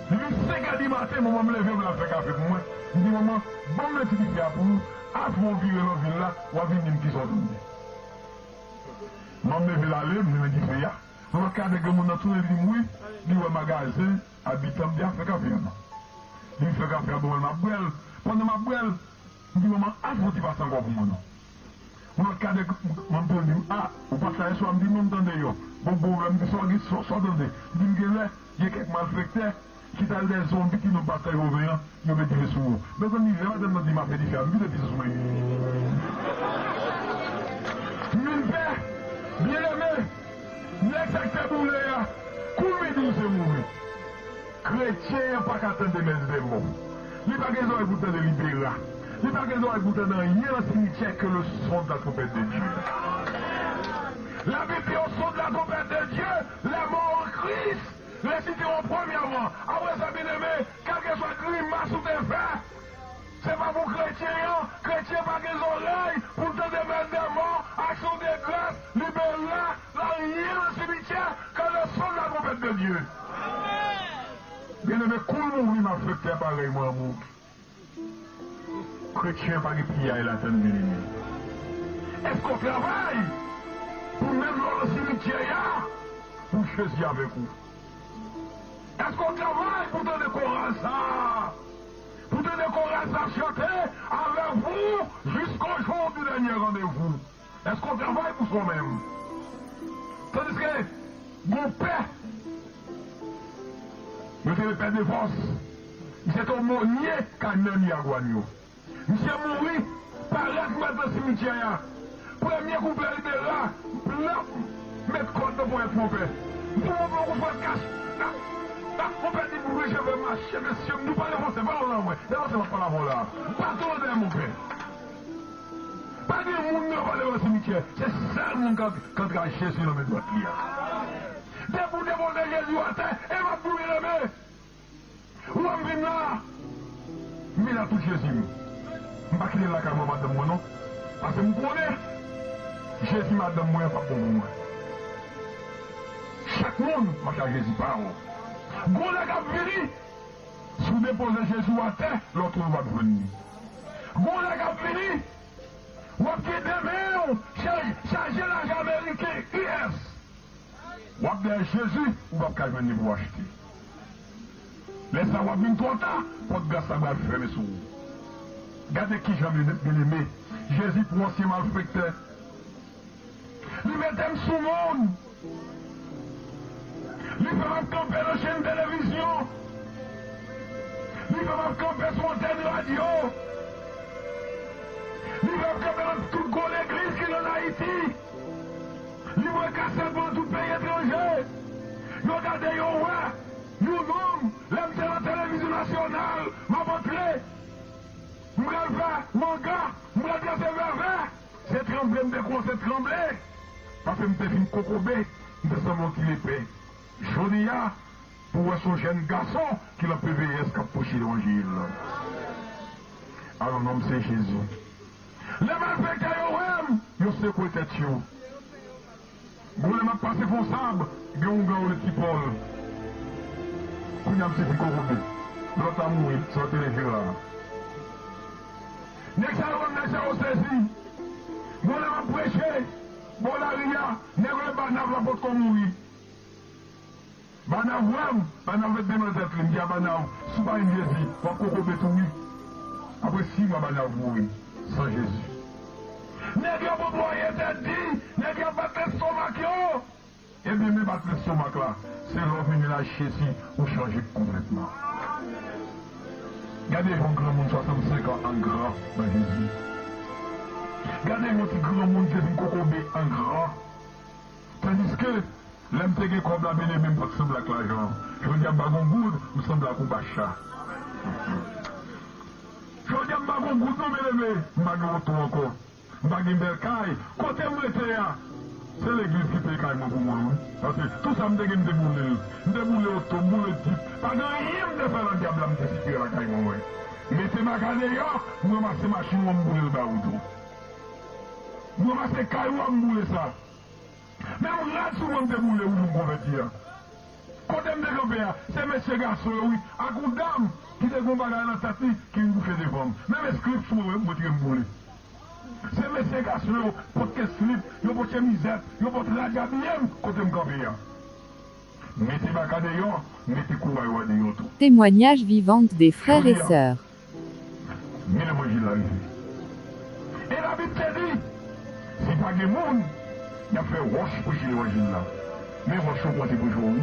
Depi senk è di maten, manman m leve, m al fè kafe pou mwen. M di, "Manman, ban m men ti dife a pou ou. Avan w vire nan vil la, w a vin di m kisa w tande." Manman m leve l ale, m limen dife a. Yon lòt kadè granmoun nan tounen, li di m wi, li wè magazen abitan m te ap fè kafe a nan. Li fè kafe a ban mwen, m ap bwè l. Pandan m ap bwè l, m di, "Manman, al fè yon ti pase ankò pou mwen non." Yon lòt kadè granmoun tounen di m, "A, ou pase la yèswa?" M di, "Non, m t andeyò." Bon, bon, m di, "Sa w gen, sa w tande?" Li di m, "Genlè gen kèk malfektè ki t al dèyè zonbi ki non pastè Joven an, yo met dife sou ou." Mezanmi, lè madanm nan di m ap fè dife a, m vide dife sou mwen. M vin pè, byeneme, Kretyen an pa ka tande mès dèmon. Li pa gen zòrèy pou tande libera. Li pa gen zòrèy pou tande anyen nan simityè ke le son de la trompette de Dieu. Labib di, au son de la trompette de Dieu, les morts en Christ ressusciteront premièrement. Apre sa, byeneme, kèlkeswa grimas ou te fè, se pa pou kretyen an. Kretyen pa gen zòrèy pou l tande mès dèmon, aksyon de gras, libera, la, anyen nan simityè, ke le son de la trompette de Dieu. Byeneme, kou l mouri, malfektè parèy mwen an mouri. Kretyen pa gen piyay ladann, byeneme. Èske w travay pou menm lè w nan simityè a, pou Jezi avèk ou? Èske w travay pou tande koral sa a? Pou tande koral sa a chante, avec vous jusqu'au jour du dernier rendez-vous. Èske w travay pou sa w menm? Tandiske gon pè, yo te rele pè Devòs, li se te omonye kay mè Miragwàn yo. Misye mouri, parèt mèt nan simityè a. Premye koupè libera, plap, met kòd nan ponyèt monpè. Di monpè, ou fè kach. Monpè di, boure cheve, mache, mesye, nou pa defanse, pa nan mwen. Defanse, pa nan mwen la. Baton nan dèyè monpè. Pa gen moun nan pale nan simityè. Se sèl moun k antre ak Jezi nan men dwat li a. Depi w depoze Jezi w atè, e m ap di w, byeneme, ou wè m vin la, m vin ak tout Jezi m. M pa kite l lakay mwen, madanm mwen non. Paske m konnen Jezi madanm mwen an p ap bon pou mwen. Chak moun mache ak Jezi pa w. Gon lè k ap vini, si w depoze Jezi w atè, lè w tounen w ap jwenn li. Gon lè k ap vini, w ap gen de men w chaje, chaje lajan ameriken, U S. W ap dèyè Jezi, ou p ap ka jwenn li pou w achte. Lè sa a w ap vin twò ta, pòt gras la pral fèmen sou ou. Gade kijan, byeneme, Jezi pran ansyen malfektè. Li mete m sou moun. Li fè m ap kanpe nan chenn televizyon. Li fè m ap kanpe sou antèn radyo. Li fè m ap kanpe nan tout gwo legliz ki ann Ayiti. Li voye kasèt mwen nan tout peyi etranje. Yo gade, yo wè yon nonm, lè m te nan televizyon nasyonal, m ap antre. M pral fè manga, m pral trase vèvè. Se tranble m te kòmanse tranble, paske m te fin kokobe, m te sanble yon ti lepè. Jodi a, pou w wè se yon jèn gason ki nan P V S k ap preche levanjil. Alò, non m se Jezi. Lè malfektè yo wè m, yo sekwe tèt yo. Bon, lè m ap pase fon sab, gen yon gran rele Ti Pòl. Kounye a m te fin kokobe. Lòt la mouri, sa te rele Jera. Nèg sa yo, nèg sa yo sezi. Bon, lè m ap preche bò lari a, nèg rele Banav la potko mouri. Banav wè m, Banav met men nan tèt li. M di a Banav, si w pa jwenn Jezi, w ap kokobe tou wi. Apre sis mwa, Banav mouri san Jezi. Nèg yo potko entèdi, nèg yo ap bat lestomak yo. Ebyen, men bat lestomak la, se lè w vin lach Jezi, ou chanje konplètman. Gade yon granmoun swasannsenk an an gran nan Jezi. Gade yon ti granmoun ki te vin kokobe an gran. Tandiske, lè m te gen kòb la, byeneme, m pa t sanble ak lajan. Jodi a, m pa gen yon goud, m sanble ak yon bacha. Jodi a, m pa gen yon goud non, byeneme, m pa gen oto ankò. M pa gen bèl kay. Kote m rete a, se legliz ki peye kay mwen pou mwen, wi. Paske tout sa m te gen, m te boule l. M te boule oto, m boule djip. Pa gen anyen m te fè nan dyab la, m te sipire lakay mwen, mwen. Mete baka deyò, m ranmase machin ou an, m boule l ba ou tou. M ranmase kay ou an, m boule sa. Menm rad sou mwen m te boule, ou di m konvèti a. Kote m te kanpe a, se mesye gason yo, wi, ak yon dam ki te gen yon bagay nan tèt li ki vin kouche devan m. Menm eskrip sou mwen, mwen tire m boule. Se mesye gason yo pot keslip, yo pot chemizèt, yo pot rad y abiye m kote m kanpe a. Mete baka deyò, mete kouraj ou a deyò tou. Témoignages vivants des frères et sœurs. Men levanjil la rive. E Labib te di, si pa gen moun, y ap fè wòch preche levanjil la. Men wòch yo pwal te preche w wi.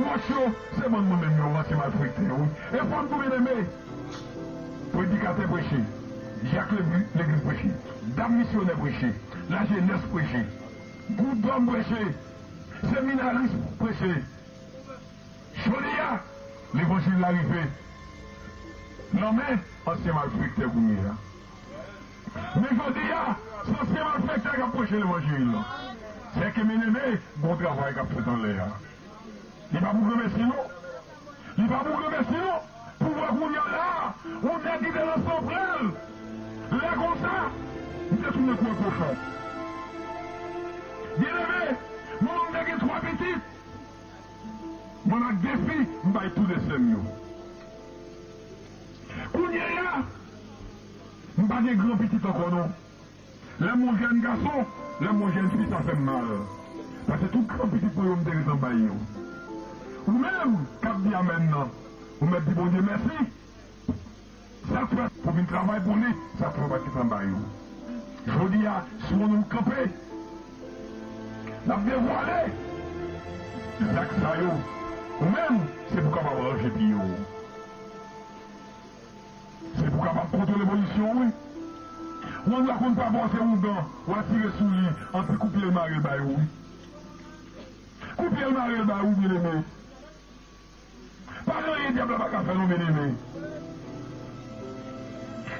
Wòch yo, se bann mwen menm yo, ansyen malfektè yo wi. E fò m tou byeneme, predikatè preche, dyak legliz preche, dam misyonè preche, lajenès preche, gwoup dòm preche, seminaris preche. Jodi a, Levanjil la rive nan men ansyen malfektè kounye a. Men jodi a, se ansyen malfektè k ap preche levanjil. Sè ke byeneme, gon travay k ap fèt anlè a. Li pa pou granmesi non. Li pa pou granmesi non. Pou wè kounye a la, yon nèg ki te nan sanprèl. Lè konsa, li te tounen kou yon kochon. Byeneme, manman m te gen twa pitit. Mwen ak de fi, m bay tou de sè m yo. Kounye a, m pa gen gran pitit ankò non. Lè m yon jèn gason, lè m yon jèn fi, sa fè m mal. Paske tout gran pitit mwen yo, m te gentan bay yo. Ou menm k ap di amèn nan, ou mèt di Bondye mèsi. Sa k fè pou vin travay pou li, sa k fè w pa t gentan bay yo. Jodi a, si yon nonm kanpe, l ap devwale zak sa yo. Ou menm, se pou kapab ranje pye w. Se pou kapab kontwole pozisyon w, wi. Ou anndan konn pa bò se ougan, w atire sou li, anpi kou pye l mare l bay ou, wi. Kou pye l mare l bay ou, byeneme. Pa gen anyen dyab la pa ka fè non, byeneme.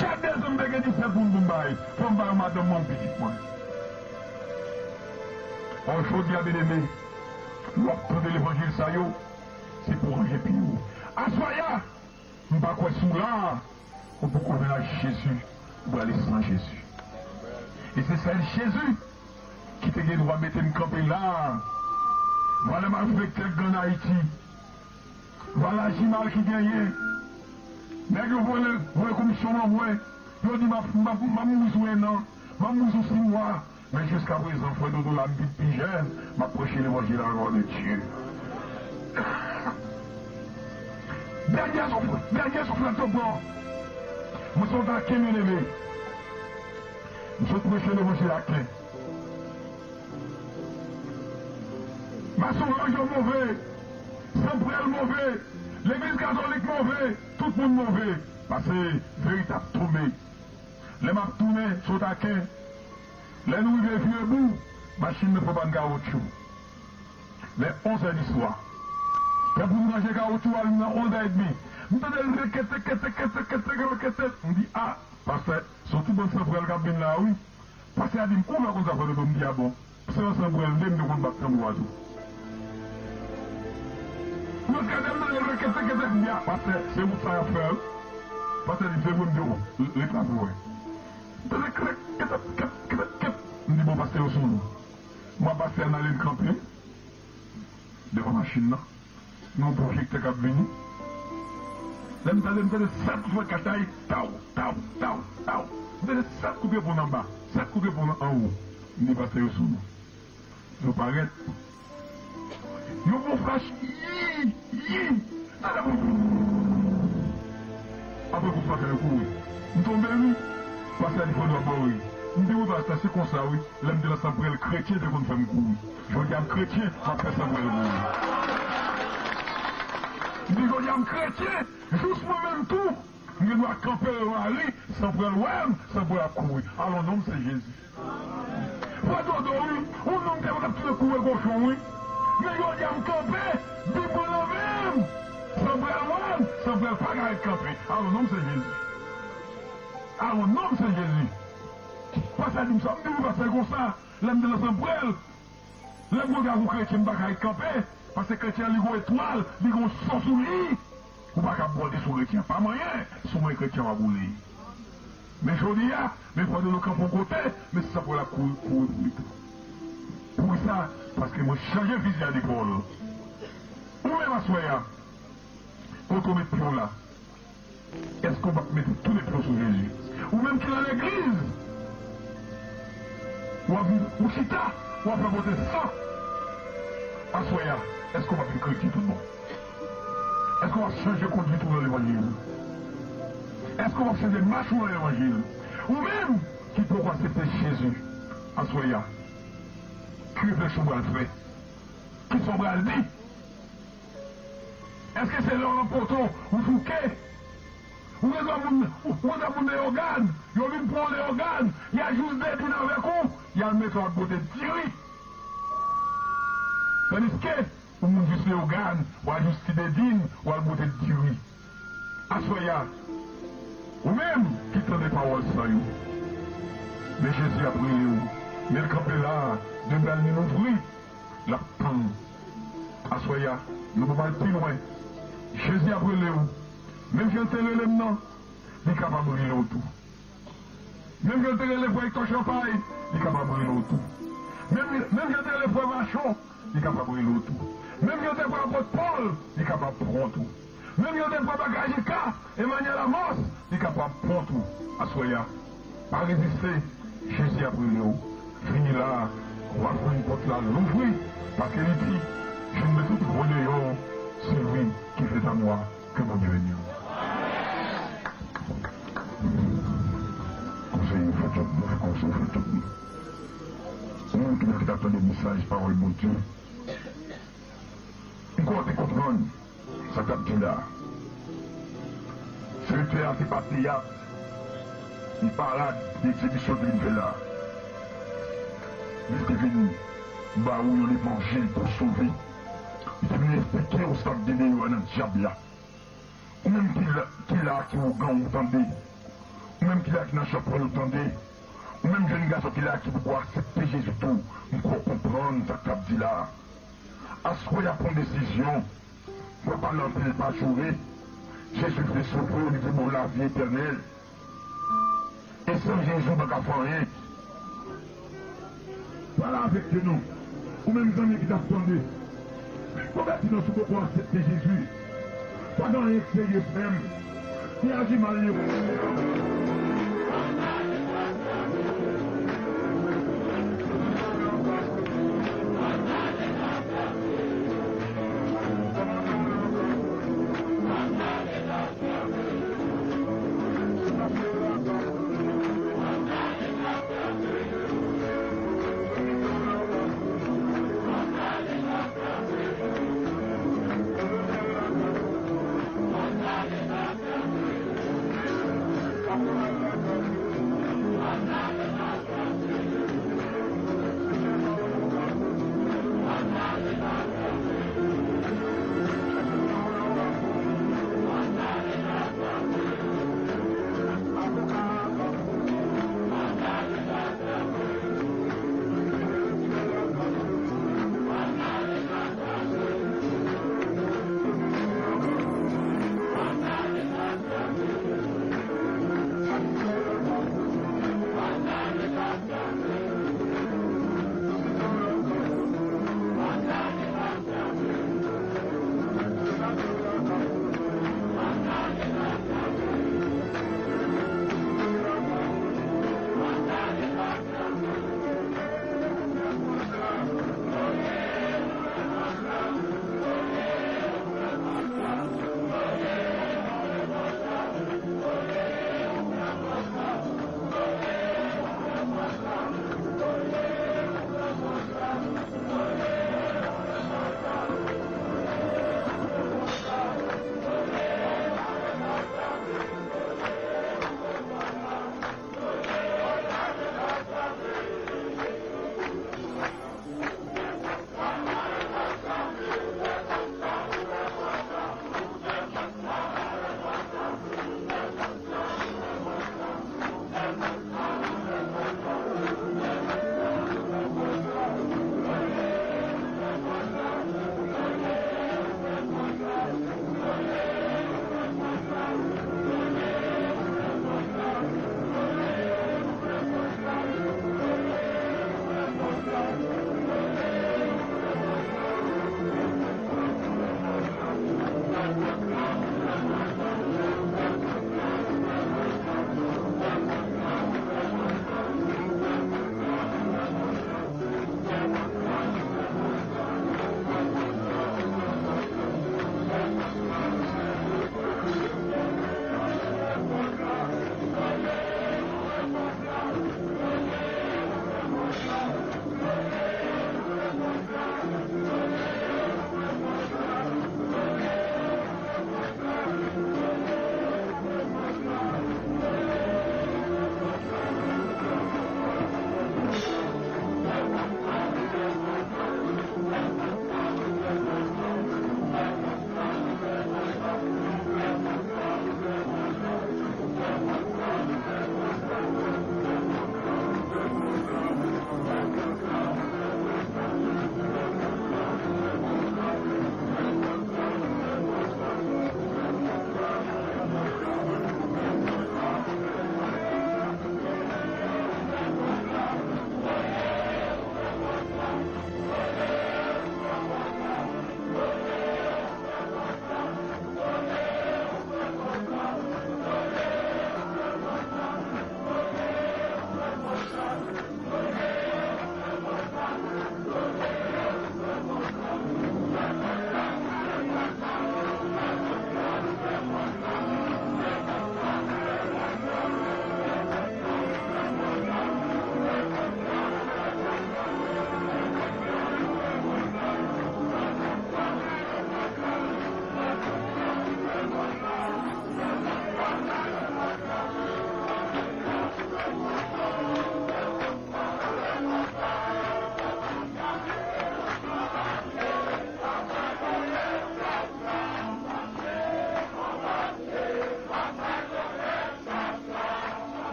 Chak de zan m te gen disèt moun pou m bay, fò m bay yon madanm mwen, yon pitit mwen. Ò, jodi a, byeneme, lè w ap tande levanjil sa yo, se pou ranje pye w. Aswè a, m pa kwè si w la, ou poko vin ak Jezi, ou prale san Jezi. E se sèl Jezi ki te gen dwa mete m kanpe la a. Valè malfektè k gen ann Ayiti. Valè ajimal ki genyen. Nèg yo voye, voye komisyon ban mwen. Yo di m ap, m ap, m ap mouri sou en an. M ap mouri sou sis mwa. Men jiskaprezan, frè Dodo la, m vin pi jèn, m ap preche levanjil la, glwa de Dye. Dènye souf, dènye souf la m t ap pran. Mwen se yon Aken, byeneme. M sot preche levanjil Aken. Masoranj yo move, Sanprèl move, legliz katolik move, tout moun move. Pase verite ap tonbe. Lè m ap tounen sot Aken, lè nou rive Vyebou, machin nan fè pàn kawotchou. Lè onz è di swa, tan pou m ranje kawotchou a, li nan onz è edmi. M tande l rekete, kete, kete, kete, rekete. M di, a, pastè, se yon ti bann sanprèl k ap vin la a, wi. Pastè a di m, kouman w konn sa, frè Dodo? M di, a bon. Se yon sanprèl m te konn bat tanbou a tou. Mwen gade m nan, l rekete, kete, m di, a, pastè, se wout sa y ap fè, wi. Pastè di, se vre, m di, o, ret la pou w wè. M tande krèk, kètèt, kèt, kètèt, kèt. M di, bon, pastè, yo sou nou. Mwen, pastè a nan ale l kanpe devan machin nan. Gen yon pwojektè k ap vini. Lè m tande, m tande sèt kout katay, taw, taw, taw, taw. M tande sèt kout reponn anba, sèt kout reponn anwo. M di, pastè, yo sou nou. Yo parèt. Yo bon flach, yi, yi. Tande, apre kout flach la, yo kouri. M tonbe, wi. Pastè a di, fò nou abòre. M di, wi, pastè, se konsa, wi. Lè m te nan sanprèl, kretyen te konn fè m kouri. Jodi a m kretyen, m ap fè sanprèl kouri. M di jodi a m kretyen, jous mwen menm tou, m gen dwa kanpe nan lari, sanprèl wè m, sanprèl ap kouri. Alò, non m se Jezi. Frè Dodo, wi, yon nonm te konn ap tounen kou e kochon, wi. Men jodi a m kanpe, Bib mwen nan men m. Sanprèl wè m, sanprèl pa ka ret kanpe. Alò, non m se Jezi. Alò, non m se Jezi. Pastè di m sa, m di wi, pastè, konsa, lè m te nan sanprèl, lè m konn gade yon kretyen, m pa ka ret kanpe, paske kretyen an, li gon etwal, li gon son sou li. Ou pa ka bwòde sou kretyen an, pa manyen, sou manyen kretyen an w ap woule. Men jodi a, men fò nou kanpe yon kote, men se sa pou l ap kouri, kouri pou li tou. Poukisa? Paske mwen chanje fizi a de Pòl. Ou menm aswè a, kote w met pye w la, èske w p ap mete tou de pye w sou Jezi? Ou menm ki nan legliz, w ap, ou chita, w ap rapote san. Aswè a, èske w p ap vin kretyen tout bon? Èske w ap chanje konduit ou nan levanjil? Èske w ap chanje mach ou nan levanjil? Ou menm ki poko aksepte Jezi, aswè a, ki reflechi w pral fè? Kisa w pral di? Èske se lè w nan poto, ou chouke? Ou gen dwa moun, ou gen dwa moun nan Leyogàn, yo vin pran w Leyogàn, y a jous dedin avèk ou, y al mete w ap bote diri. Tandiske, Ou moun jis Leyogàn, w al jis Ti Dedin, w al bote diri. Aswè a, ou menm ki tande pawòl sa yo, men Jezi ap rele w, men l kanpe la, de bra l ni louvri, l ap tann ou. Aswè a, nou p ap al pi lwen. Jezi ap rele w. Menm jan l te rele m nan, li kapab rele w tou. Menm jan l te rele frè Hector Champagne, li kapab rele w tou. Menm, menm jan l te rele frè Vachon, li kapab rele w tou. Menm jan l te pran apot Pòl, li kapab pran w tou. Menm jan l te pran bagay Jika, Emmanuel Amos, li kapab pran w tou. Aswè a, pa reziste, Jezi ap rele w. Vini la, w ap jwenn pòt la louvri, paske li di, je ne me doute point de l'heure, celui qui fait à moi. Ke Bondye beni w. Konseye fè djòb mwen, konseye fè djòb mwen. Ou menm ki la ki t ap tande mesaj pawòl Bondye, m kwè w te konprann sa k t ap di la. Sektè a se pa teyat, li pa rad de egzibisyon ki vin fè la. Li te vin ba ou yon levanjil pou w sove. Li te vin esplike w sa k gen deyò a nan dyab la. Ou menm ki la, ki la, ki ougan, ou tande. Ou menm ki la, ki nan chanpwèl, ou tande. Ou menm jèn gason ki la, ki poko aksepte Jezi tou, m kwè w konprann sa k t ap di la. Aswè a pran desizyon. Pran pa lanpe, pa joure. Jezi vle sove w, li vle ba w lavi etènèl. E san Jezi, w pa ka fè anyen. Pale avèk Dye non. Ou menm zanmi ki t ap tande. Konvèti non si w poko aksepte Jezi. Pa gen anyen k serye, frè m. Li aji mal, li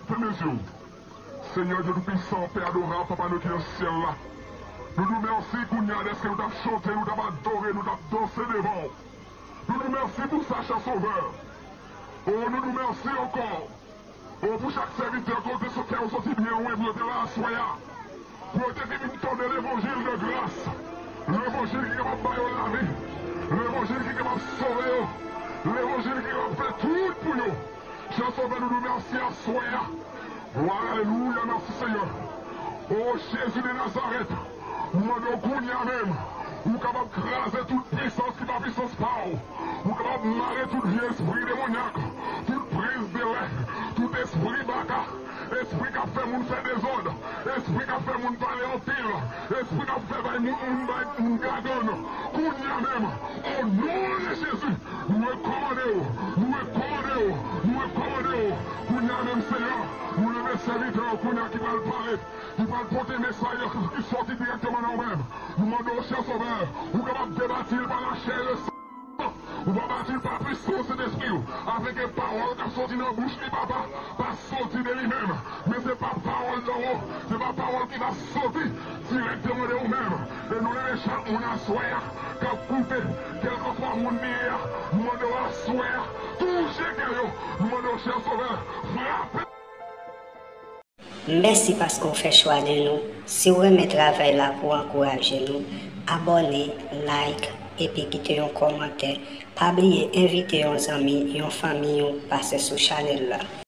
Fèmen zye w. Senyè Dye Toupisan, Pè adorab, Papa nou ki nan syèl la, nou di w mèsi kounye a dèske nou t ap chante, nou t ap adore, nou t ap danse devan w. Nou di w mèsi pou sa, chè Sovè. O, nou di w mèsi ankò. O, pou chak sèvitè ke w te sot fè yo soti byen lwen pou yo te la aswè a. Pou yo te vin tande levanjil de gras. Levanjil ki kapab ba yo lavi. Levanjil ki kapab sove yo. Levanjil ki kapab fè tout pou yo. Chè Sovè, nou di w mèsi aswè a. O, alelouya, mèsi Senyè. O, Jezi de Nazarèt, nou mande w kounye a menm, ou kapab kraze tout pisans ki pa pisans pa w. Ou kapab mare tout vye espri demonyak, tout prizdelè, tout espri baka, espri k ap fè moun fè dezòd, espri k ap fè moun pale anpil, espri k ap fè bay moun, moun bay moun gagann. Kounye a menm, o non de Jezi, nou rekòmande w, nou rekòmande w, nou rekòmande w. Kounye a menm, Senyè, nou leve sèvitè w kounye a ki pral pale, ki pral pote mesaj ki sòti dirèkteman nan ou menm. Nou mande w, chè Sovè, ou kapab debati l pa lachè e le san. Ou pa bati l pa pwisans Sentespri w, afenke pawòl k ap sòti nan bouch li, Papa, pa sòti de li menm, men se pa pawòl danwo, se pa pawòl ki va sòti dirèkteman de ou menm. E nou leve chak moun aswè a k ap koute, kèlkeswa moun li ye a, nou mande w aswè a, touche kè yo, nou mande w, chè Sovè, frape. Mèsi paske w fè chwa de nou. Si w renmen travay la pou w ankouraje nou, abòne, like, epi kite yon kòmantè. Pa bliye envite yon zanmi, yon fanmi w pase sou chanèl la.